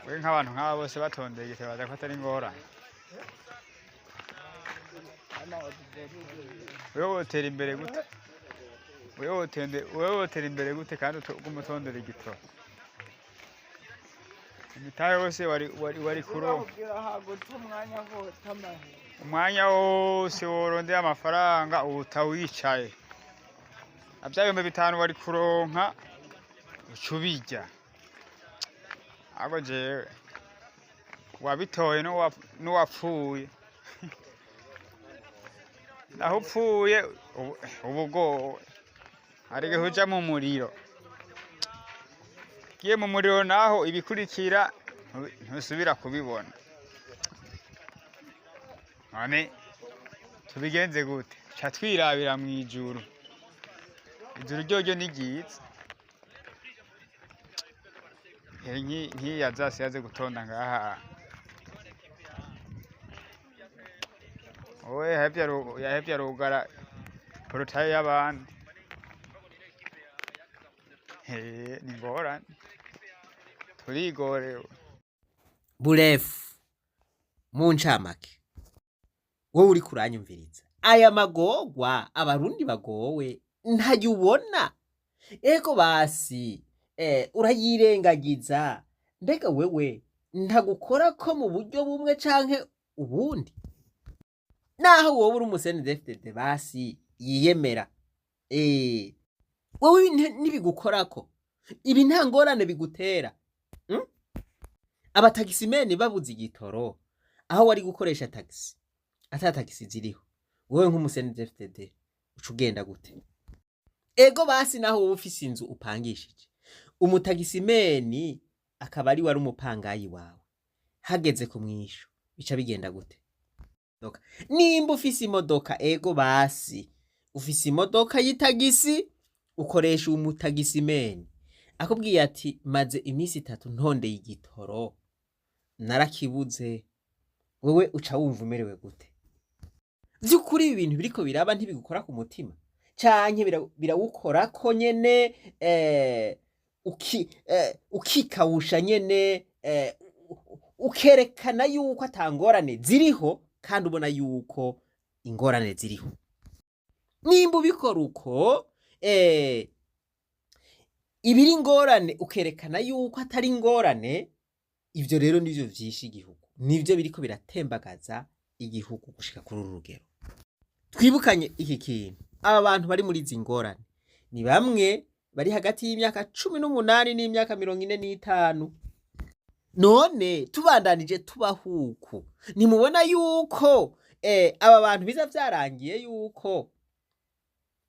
We nk'abantu nk'aba bose batondeye igitero baza ko atari ingorane. Wewe wotera imbere gute? Wewe wotera imbere gute kandi uguma utondera igitoro? Imitahe yose wari kuronka. Umwanya wose worondeye amafaranga uwuta wicaye. Avya 5000 wari kuronka uca ubirya. Ahubwo jewe wabitoye n'uwapfuye. Naho upfuye uba ugowe. Hari igihe uja mu muriro. Ugiye mu muriro naho ibikurikira ntusubira kubibona. None tubigenze gute? Ca twirabira mw'ijuru. Ijuru ryoryo ni ryiza. Nkiya zasi yaze gutonda ngaha. Owe yahevye arugara porotaye y'abandi. Ni ingorane. Turigorewe. Burefu mu ncamake, wowe uriko uranyumviriza, aya magorwa abarundi bagowe ntayo ubona. Ego basi, urayirengagiza. Mbega wewe ntagukora ko mu buryo bumwe canke ubundi? Naho wowe uri umusenedefdede basi yiyemera, wewe ntibigukorako, ibi nta ngorane bigutera. Abatagisimeni babuze igitoro aho wari gukoresha tagisi, ata tagisi ziriho, wewe nk'umusenedefdede uca ugenda gute? Ego basi naho wowe ufise inzu upangishije, umutagisimeni akaba ari wari umupangayi wawe, hageze ku mwisho bica bigenda gute? Nimba ufise imodoka, ego basi ufise imodoka y'itagisi, ukoresha umutagisimeni akubwiye ati maze iminsi 3 ntondeye igitoro narakibuze, wewe uca wumva umerewe gute? Vy'ukuri ibi bintu biriko biraba ntibigukora ku mutima canke birawukorako nyene, ukikawusha nyene, ukerekana yuko atangorane ziriho kandi ubona yuko ingorane ziriho. Nimba ubikora uko, ibiri ingorane ukerekana yuko atari ingorane, ivyo rero nivyo vyishe igihugu, nivyo biriko biratembagaza igihugu gushika kuri uru rugero. Twibukanye iki kintu, aba bantu bari muri izi ngorane ni bamwe bari hagati y'imyaka 18 n'imyaka 45. None tubandanije tubahuku, ntimubona yuko aba bantu biza vyarangiye yuko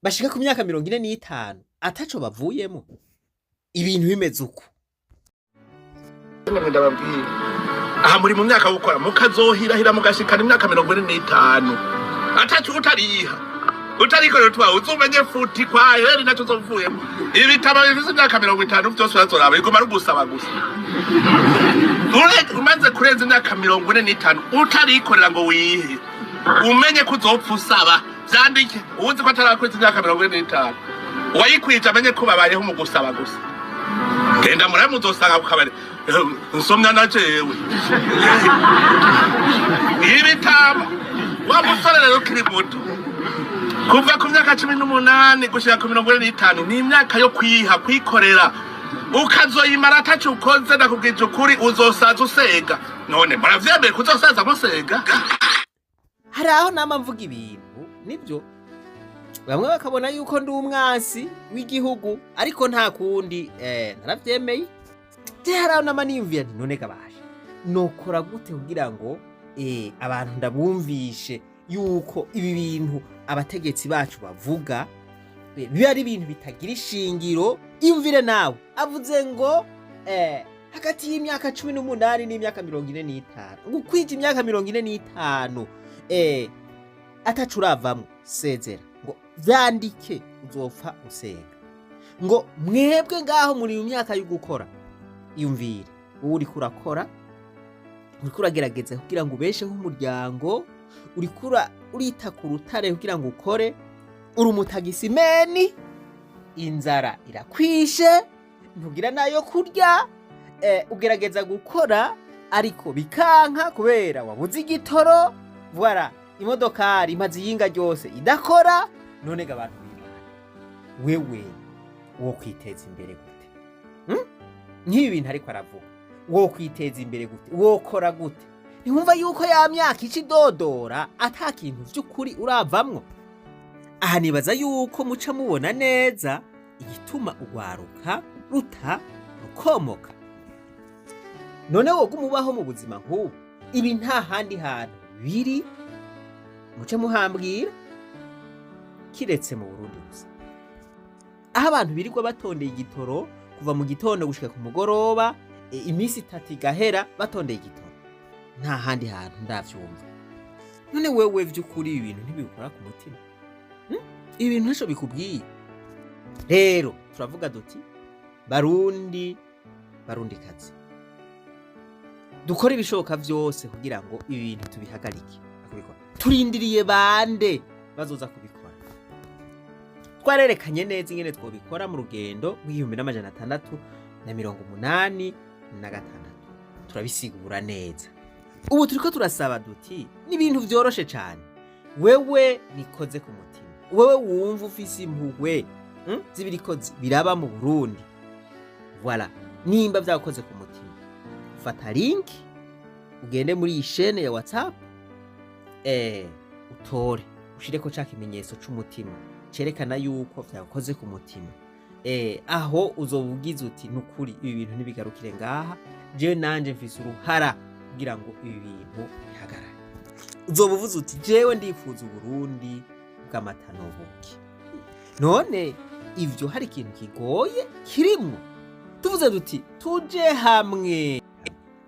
bashika ku myaka 45 ataco bavuyemo, ibintu bimeze uko. Ndababwira aha muri mu myaka gukora mukazohirahira mugashikana imyaka 45 atacu utariha. Utarikorera utwawe, uzumenye futi kwa heri nacyo uzovuyemo. Ibitabo bifise imyaka 50 vyose urazoraba, biguma ari ugusaba gusa. Umaze kurenza imyaka 45 utarikorera ngo wihe, umenye ko uzopfa usaba. Vyandike, uwuzi ko atarakwiza imyaka 45, uwayikwije amenye ko babayeho mu gusaba gusa. Genda murabe, muzosanga ku kabari. Nsomya na jewe ibitabo. Wa musore rero ukiri muto, kuva ku myaka 18 gushika ku 45 ni imyaka yo kwiha, kwikorera. Ukazoyimara ataco ukoze, ndakubwije ukuri, uzosaza usega. None muravyemeye kuzosaza musega? Hari aho nama mvuga ibintu nibyo, bamwe bakabona yuko ndi umwansi w'igihugu, ariko nta kundi, naravyemeye. Je, hari aho nama niyumvira nti: "None gabasha nokora gute kugira ngo abantu ndabumvishe yuko ibi bintu abategetsi bacu bavuga biba ari ibintu bitagira ishingiro?" Iyumvire nawe, avuze ngo hagati y'imyaka 18 n'imyaka 45, ngo ukwije imyaka 45 atacu uravamwo, sezera, ngo vyandike, uzopfa usenga. Ngo mwebwe ngaho muri mu myaka yo gukora. Iyumvire, wowe uriko urakora, uriko uragerageza kugira ngo ubesheho umuryango, uriko urita ku rutare kugira ngo ukore, uri umutagisimeni, inzara irakwishe, ntugira nayo kurya, ugerageza gukora ariko bikanka kubera wabuze igitoro. Voilà, imodokari imaze iyinga ryose idakora. None ga abantu b'Imana, wewe wo kwiteza imbere gute? Nk'ibi bintu ariko aravuga, wo kwiteza imbere gute? Wokora gute? Ntiwumva yuko ya myaka ica idodora ata kintu vy'ukuri uravamwo? Aha nibaza yuko muca mubona neza igituma urwaruka ruta rukomoka. None wowe umubaho mu buzima nk'ubu, ibi nta handi hantu biri, muce muhambwira, kiretse mu Burundi gusa, aho abantu birirwa batondeye igitoro kuva mu gitondo gushika ku mugoroba, iminsi 3 igahera batondeye igitoro. Nta handi hantu ndavyumva. None wewe vy'ukuri ibi bintu ntibikora ku mutima? Ibi bintu ntaco bikubwiye? Rero turavuga duti: Barundi, Barundikazi, dukore ibishoboka vyose kugira ngo ibi bintu tubihagarike kubikora. Turindiriye bande bazoza kubikora? Twarerekanye neza ingene twobikora mu rugendo rw'1686, turabisigura neza. Ubu turiko turasaba duti: ni ibintu vyoroshe cane. Wewe bikoze ku mutima, wewe wumva ufise impuhwe z'ibiriko biraba mu Burundi, voilà, nimba vyakoze ku mutima, fata link ugende muri iyi chaîne ya WhatsApp, utore ushireko ca kimenyetso c'umutima cerekana yuko vyakoze ku mutima. Aho uzoba ugize uti: "Nukuri ibi bintu ntibigarukire ngaha, jewe nanje mfise uruhara kugira ngo ibi bintu bihagarare." Uzoba uvuze uti: "Jewe ndifuza Uburundi bw'amata n'ubuki." None ivyo hari ikintu kigoye kirimwo? Tuvuze duti: "Tuje hamwe,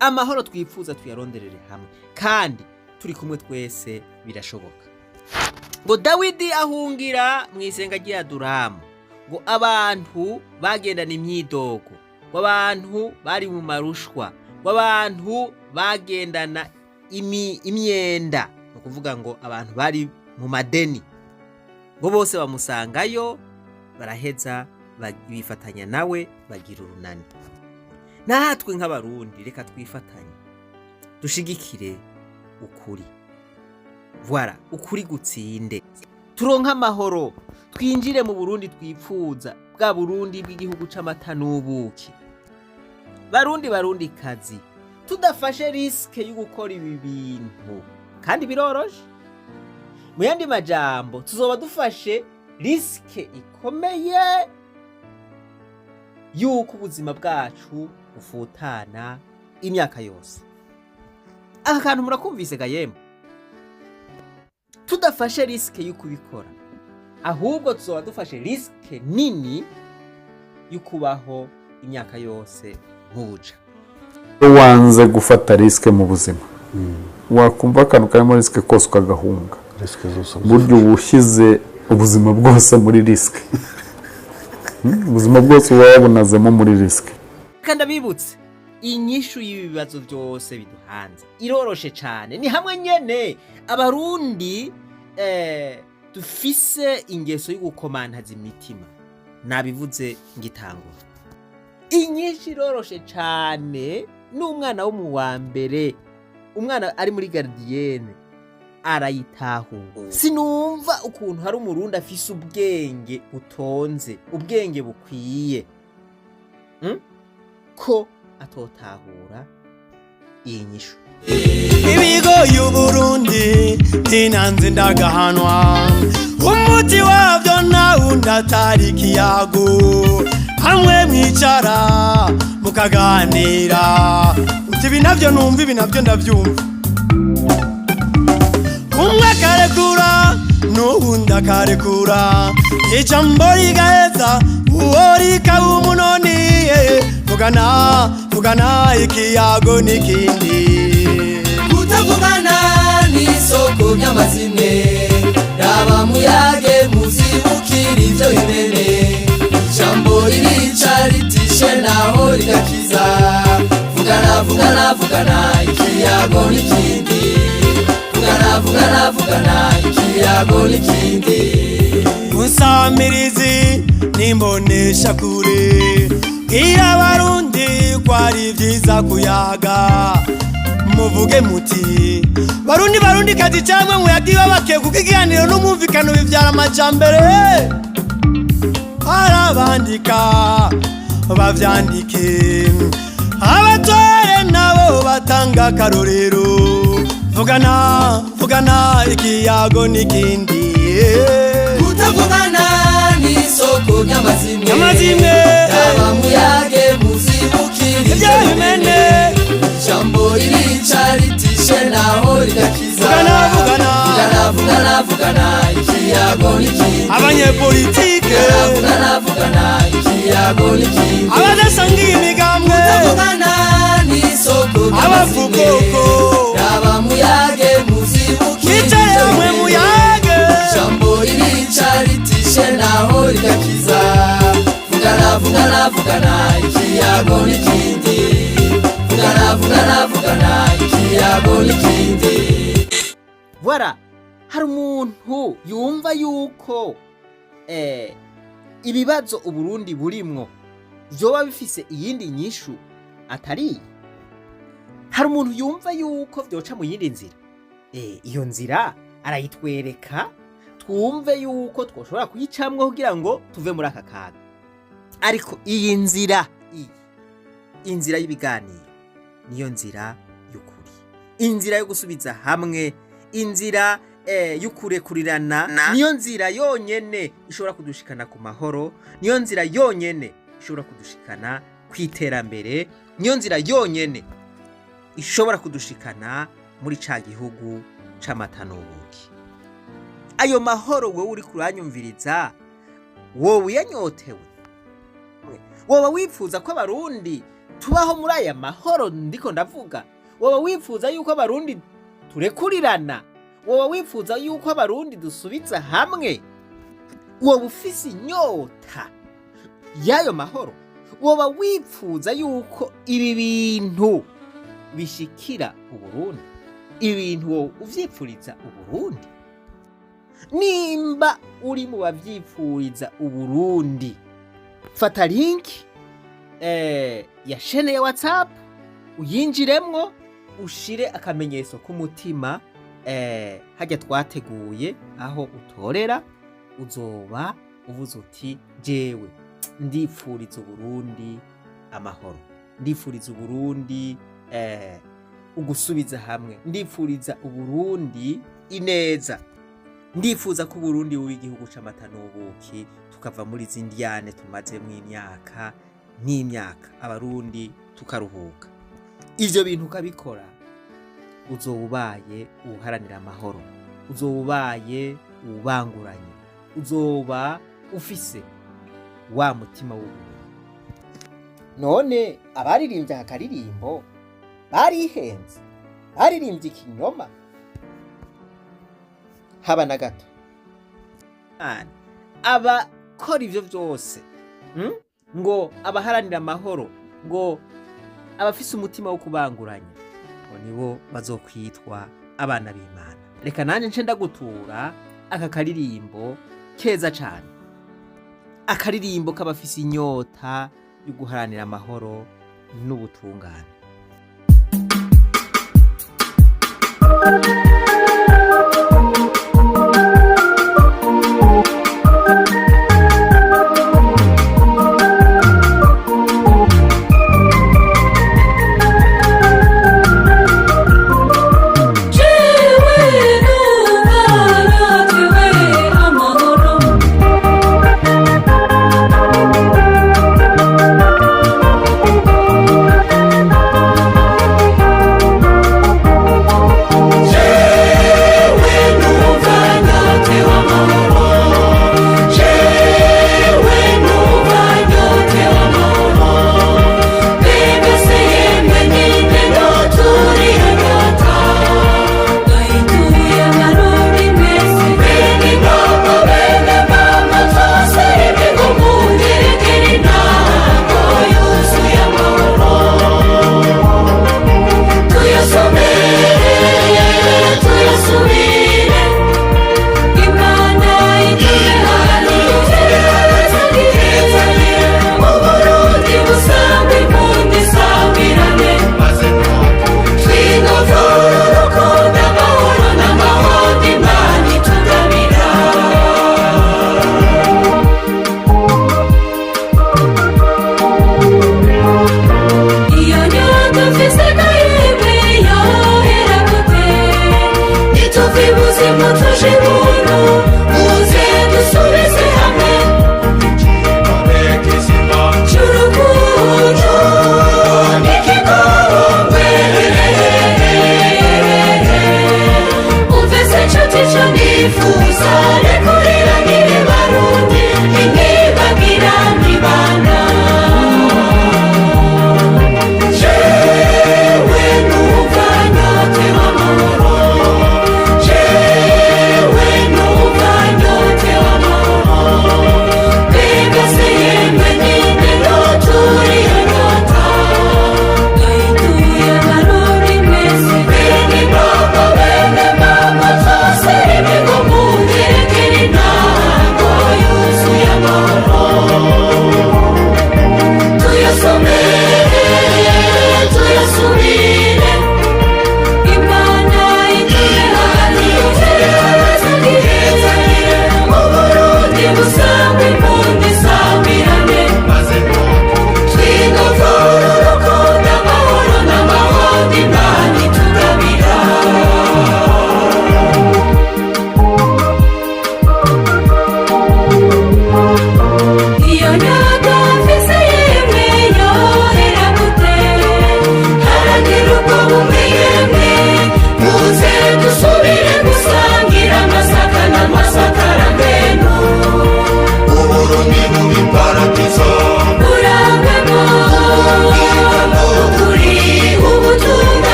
amahoro twifuza tuyaronderere hamwe, kandi turi kumwe twese birashoboka." Ngo Dawidi ahungira mu isenga ry'Aduramu, ngo abantu bagendana imyidogo, ngo abantu bari mu marushwa, ngo abantu bagendana imyenda, ni ukuvuga ngo abantu bari mu madeni, ngo bose bamusangayo, baraheza bifatanya nawe, bagira urunani. Natwe nk'Abarundi, reka twifatanye, dushigikire ukuri. Voilà, ukuri gutsinde, turonke amahoro, twinjire mu Burundi twipfuza, bwa Burundi bw'igihugu c'amata n'ubuki. Barundi, Barundi kazi, tudafashe risque yo gukora ibi bintu, kandi biroroshe, mu yandi majambo tuzoba dufashe risque ikomeye yuko ubuzima bwacu bufutana imyaka yose. Aka kantu murakumvise ga yemwe? Tudafashe risque yo kubikora, ahubwo tuzoba dufashe risque nini yo kubaho imyaka yose nk'ubuja. Iyo wanze gufata risque mu buzima, wakumva akantu karimo risque kose ukagahunga, burya uba ushyize Ubuzima bwose muri risk. Ubuzima bwose uba wabunazemo muri risk. Kandi abibutse, inyishu y'ibibazo byose biduhanze iroroshe cyane. Ni hamwe nyene Abarundi dufise ingeso yo gukomantaza imitima. Nabivuze ngitangura, inyishu iroroshe cyane. N'umwana wo mu wa mbere, umwana ari muri gardienne, arayitahura. Sinumva ukuntu hari Umurundi afise ubwenge butonze, ubwenge bukwiye, Ko atotahura iyi nyishu. Ibigo y'Uburundi ntinanze ndagahanwa, umuti wabyo nawundi atari ikiyago, hamwe mwicara mukaganira uti ibi navyo numva, ibi navyo ndavyumva, umwe akarekura n'uwundi akarekura, ijambo rigaheza uwo rikaba umunoni. Vugana, vugana, ikiyago n'ikindi. Kutavugana ni isoko ry'amazimwe. Raba muyage muzibukira ivyo bimene. Ijambo ririca ritishe naho rigakiza. Vugana, vugana, vugana, ikiyago n'ikindi. Vugana, vugana, vugana, ikiyago n'ikindi. Unsamirizi nimbonesha kure, bwira Abarundi ko ari vyiza kuyaga. Muvuge muti: Barundi, Barundi kazi, cyangwa muyagiwe bake, kuko ikiganiro n'umwumvikano bivyara amajambere. Arabandika bavyandike, abatware nabo batanga akarorero. Vugana, vugana, ikiyago n'ikindi. Kutavugana ni isoko ry'amazimwe. Ry'amazimwe. Raba muyage muzibukira ivyo bimene. Ijambo ririca ritishe naho rigakiza. Vugana, vugana. Vugana, vugana, vugana, ikiyago n'ikindi. Abanyepolitike. Vugana, vugana, ikiyago n'ikindi. Abadasangiye imigambwe. Kutavugana ni isoko ry'amazimwe. Abavugoko. Raba muyage muzibukira Mwicare ivyo hamwe bimene. muyage. Ijambo ririca ritishe naho rigakiza. Vugana, vugana, vugana, ikiyago n'ikindi. Vugana, vugana, vugana, ikiyago n'ikindi. Voilà, hari umuntu yumva yuko ibibazo Uburundi burimwo vyoba bifise iyindi nyishu atari iyi? Hari umuntu yumva yuko vyoca mu yindi nzira? Iyo nzira arayitwereka, twumve yuko twoshobora kuyicamwo kugira ngo tuve muri aka kaga. Ariko iyi nzira, iyi inzira y'ibiganiro, niyo nzira y'ukuri, inzira yo gusubiza hamwe, inzira y'ukurekurirana, niyo nzira yonyene ishobora kudushikana ku mahoro, niyo nzira yonyene ishobora kudushikana ku iterambere, niyo nzira yonyene ishobora kudushikana muri ca gihugu c'amata n'ubuki. Ayo mahoro, wowe uri kuranyumviriza, wowe uyanyotewe, woba wifuza ko Abarundi tubaho muri aya mahoro ndiko ndavuga, woba wifuza yuko Abarundi turekurirana, woba wifuza yuko Abarundi dusubiza hamwe, woba ufise inyota y'ayo mahoro, woba wifuza yuko ibi bintu bishikira Uburundi, ibi bintu wowe uvyipfuriza Uburundi. Nimba uri mu bavyipfuriza Uburundi, fata link ya chaîne ya WhatsApp, uyinjiremwo, ushire akamenyetso k'umutima hajya twateguye aho utorera. Uzoba uvuze uti: jewe ndipfuriza Uburundi amahoro, ndipfuriza Uburundi ugusubiza hamwe, ndipfuriza Uburundi ineza, ndifuza ko Uburundi buba igihugu c'amata n'ubuki, tukava muri izi ndiyane tumazemwo imyaka n'imyaka, Abarundi tukaruhuka. Ivyo bintu ukabikora, uzoba ubaye uwuharanira amahoro, uzoba ubaye uwubanguranye, uzoba ufise wa mutima w'ubuntu. None abaririmbye aka karirimbo barihenze? Baririmbye ikinyoma? Haba na gato. Abakora ivyo vyose, ngo abaharanira amahoro, ngo abafise umutima wo kubanguranya, ngo nibo bazokwitwa abana b'Imana. Reka nanjye nce ndagutura aka karirimbo keza cane, akaririmbo k'abafise inyota yo guharanira amahoro n'ubutungane. Jewe numva nyotewe amahoro. Jewe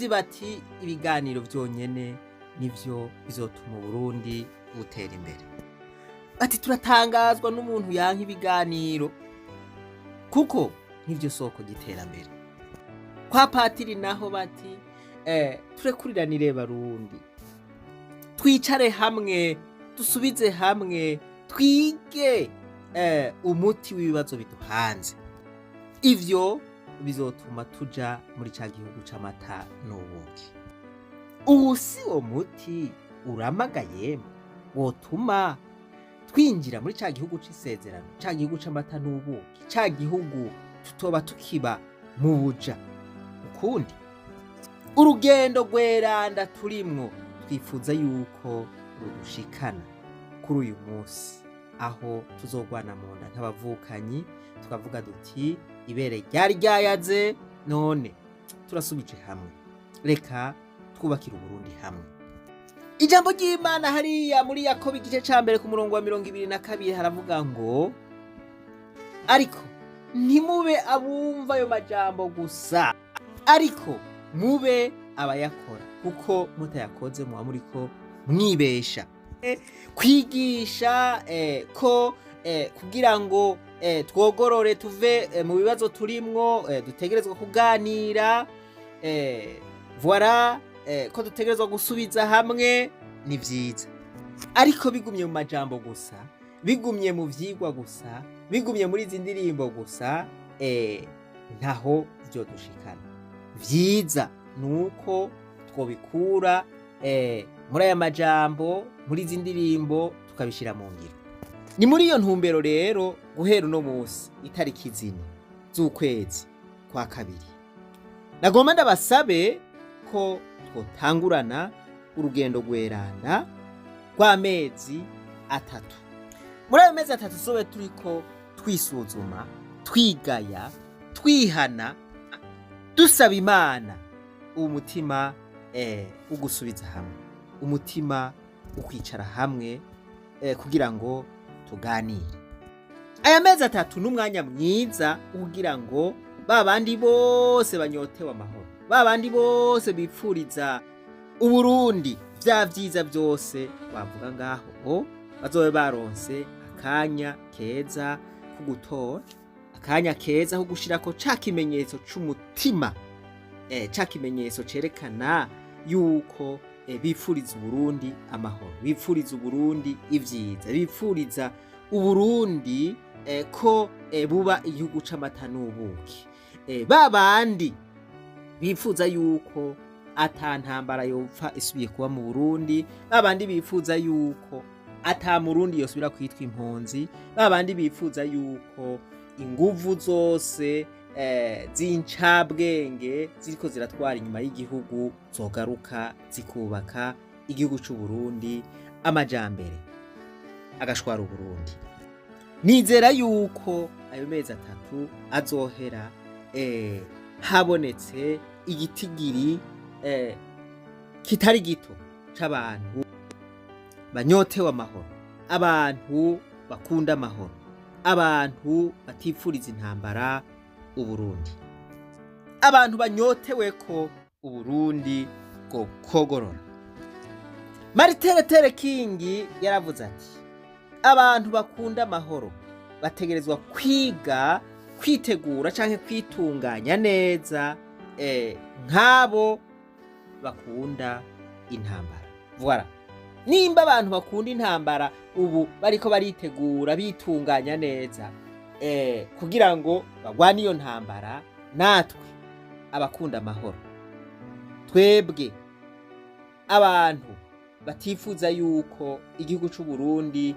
Abaririmbyi bati ibiganiro byonyene nivyo bizotuma Uburundi butera imbere. Bati turatangazwa n'umuntu yanka ibiganiro kuko nivyo soko ry'iterambere. Kwa patiri naho bati turekuriranire Barundi, twicare hamwe, dusubize hamwe, twige umuti w'ibibazo biduhanze. Ivyo bizotuma tuja muri ca gihugu c'amata n'ubuki. Ubu si wo muti uramagaye wotuma twinjira muri ca gihugu c'isezerano, ca gihugu c'amata n'ubuki, ca gihugu tutoba tukiba mu buja ukundi. Urugendo rweranda turimwo twifuza yuko rudushikana kuri uyu munsi aho tuzogwana mu nda nk'abavukanyi, tukavuga duti ibere ryari ryayaze none turasubije hamwe, reka twubakire Uburundi hamwe. Ijambo ry'Imana hariya muri Yakobo igice ca mbere ku murongo wa 22 haravuga ngo ariko ntimube abumva ayo majambo gusa, ariko mube abayakora, kuko mutayakoze muba muriko mwibesha. Kwigisha ko kugira ngo twogorore tuve mu bibazo turimwo, dutegerezwa kuganira, voilà, ko dutegerezwa gusubiza hamwe ni vyiza, ariko bigumye mu majambo gusa, bigumye mu vyigwa gusa, bigumye muri izi ndirimbo gusa, ntaho vyodushikana. Vyiza nuko twobikura muri aya majambo, muri izi ndirimbo, tukabishira mu ngiro. Ni muri iyo ntumbero rero guhera uno munsi itariki 4 z'ukwezi kwa kabiri, nagomba ndabasabe ko twotangurana urugendo rweranda rw'amezi 3. Muri ayo mezi 3 tuzobe turiko twisuzuma, twigaya, twihana, dusaba Imana umutima ugusubiza hamwe, umutima ukwicara hamwe, kugira ngo tuganire. Aya mezi 3 n'umwanya mwiza kugira ngo ba bandi bose banyotewe amahoro, ba bandi bose bipfuriza Uburundi vya vyiza byose bavuga ngaho, bazobe baronse akanya keza ko gutora, akanya keza ko gushirako ca kimenyetso c'umutima, ca kimenyetso cerekana yuko bipfuriza Uburundi amahoro, bipfuriza Uburundi ivyiza, bipfuriza Uburundi ko buba igihugu c'amata n'ubuki. Ba bandi bifuza yuko ata ntambara yopfa isubiye kuba mu Burundi, ba bandi bifuza yuko ata Murundi yosubira kwitwa impunzi, ba bandi bifuza yuko inguvu zose z'incabwenge ziriko ziratwara inyuma y'igihugu zogaruka zikubaka igihugu c'u Burundi, amajambere agashwara Uburundi. Nizera yuko ayo mezi 3 azohera habonetse igitigiri kitari gito c'abantu banyotewe amahoro, abantu bakunda amahoro, abantu batifuriza intambara Uburundi, abantu banyotewe ko Uburundi bwo kogorora. Martin Luther King yaravuze ati abantu bakunda amahoro bategerezwa kwiga kwitegura canke kwitunganya neza nk'abo bakunda intambara. Voilà. Nimba abantu bakunda intambara ubu bariko baritegura bitunganya neza kugira ngo bagwane iyo ntambara, natwe abakunda amahoro, twebwe abantu batifuza yuko igihugu c'u Burundi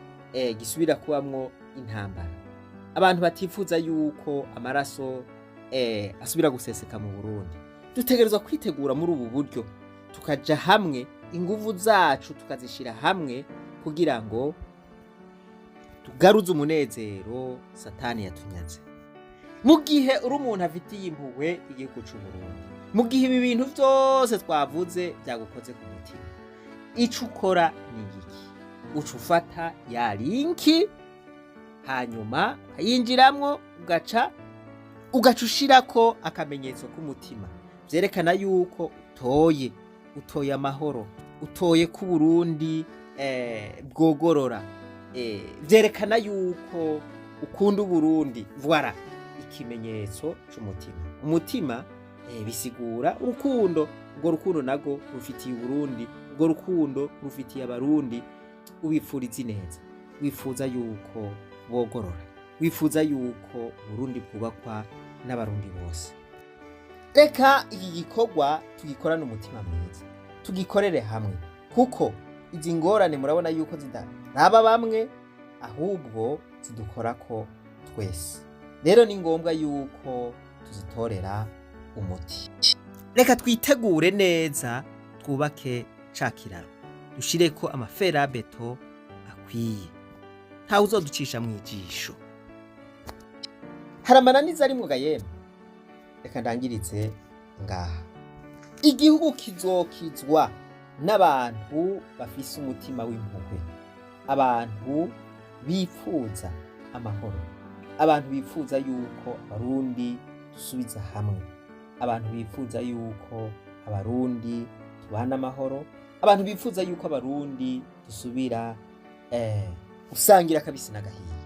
gisubira kubamwo intambara, abantu batifuza yuko amaraso asubira guseseka mu Burundi, dutegerezwa kwitegura muri ubu buryo, tukaja hamwe, inguvu zacu tukazishira hamwe kugira ngo tugaruze umunezero Satani yatunyaze. Mu gihe uri umuntu afitiye impuhwe igihugu c'u Burundi, mu gihe ibi bintu vyose twavuze vyagukoze ku mutima, ico ukora ni igiki? Uca ufata ya linki, hanyuma ukayinjiramwo, ugaca ushirako akamenyetso k'umutima, vyerekana yuko Utoye, utoye amahoro, utoye ko Uburundi bwogorora, vyerekana yuko ukunda Uburundi. Voilà ikimenyetso c'umutima. Umutima bisigura urukundo. Urwo rukundo nago rufitiye Uburundi, urwo rukundo rufitiye Abarundi. Ubipfuriza ineza, wifuza yuko bogorora, wifuza yuko Uburundi bwubakwa n'Abarundi bose. Reka iki gikorwa tugikorane umutima mwiza, tugikorere hamwe, kuko izi ngorane murabona yuko zidaraba bamwe, ahubwo zidukorako twese. Rero ni ngombwa yuko tuzitorera umuti. Reka twitegure neza, twubake ca kiraro, dushireko amaferabeto akwiye, ntawe uzoducisha mu ijisho. Hari amananiza arimwo ga yemwe. Reka ndangiritse ngaha. Igihugu kizokizwa n'abantu bafise umutima w'impuhwe, abantu bifuza amahoro, abantu bifuza yuko Abarundi dusubiza hamwe, abantu bifuza yuko Abarundi tubana amahoro, abantu bifuza yuko Abarundi dusubira gusangira akabisi n'agahiye.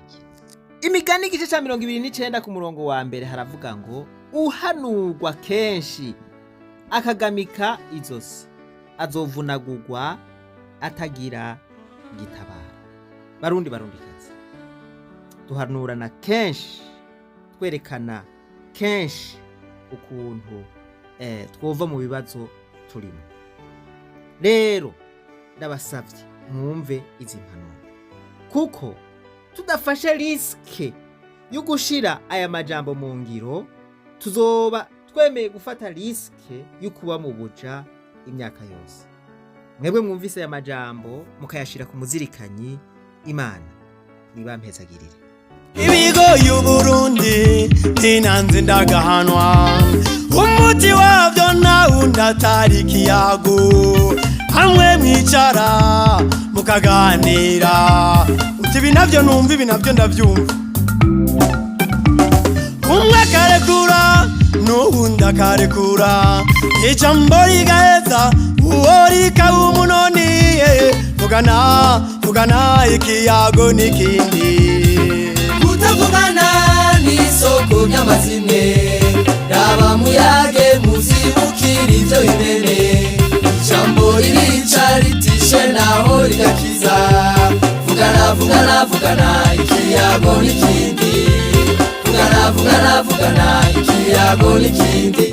Imigani igice ca 29 ku murongo wa mbere haravuga ngo: "Uhanurwa kenshi akagamika izosi azovunagurwa atagira gitabara." Barundi, Barundikazi, duhanurana kenshi, twerekana kenshi ukuntu twova mu bibazo turimo. Rero ndabasavye mwumve izi mpanuro, kuko tudafashe risque yo gushira aya majambo mu ngiro, tuzoba twemeye gufata risque yo kuba mu buja imyaka yose. Mwebwe mwumvise aya majambo mukayashira ku muzirikanyi, Imana nibampezagirire. Ibigo y'Uburundi ntinanze ndagahanwa, umuti wabyo nawundi atari ikiyago. Hamwe mwicara mukaganira, uti ibi nabyo numva, ibi nabyo ndabyumva. Umwe akarekura n'uwundi akarekura, ijambo rigaheza uwo rikaba umunoni. Vugana, vugana, ikiyago n'ikindi. Kutavugana ni isoko ry'amazimwe. Raba muyage muzibukira ivyo bimene. Ijambo ririca ritishe naho rigakiza. Vugana, vugana, vugana, ikiyago n'ikindi. Vugana, vugana, vugana, ikiyago n'ikindi.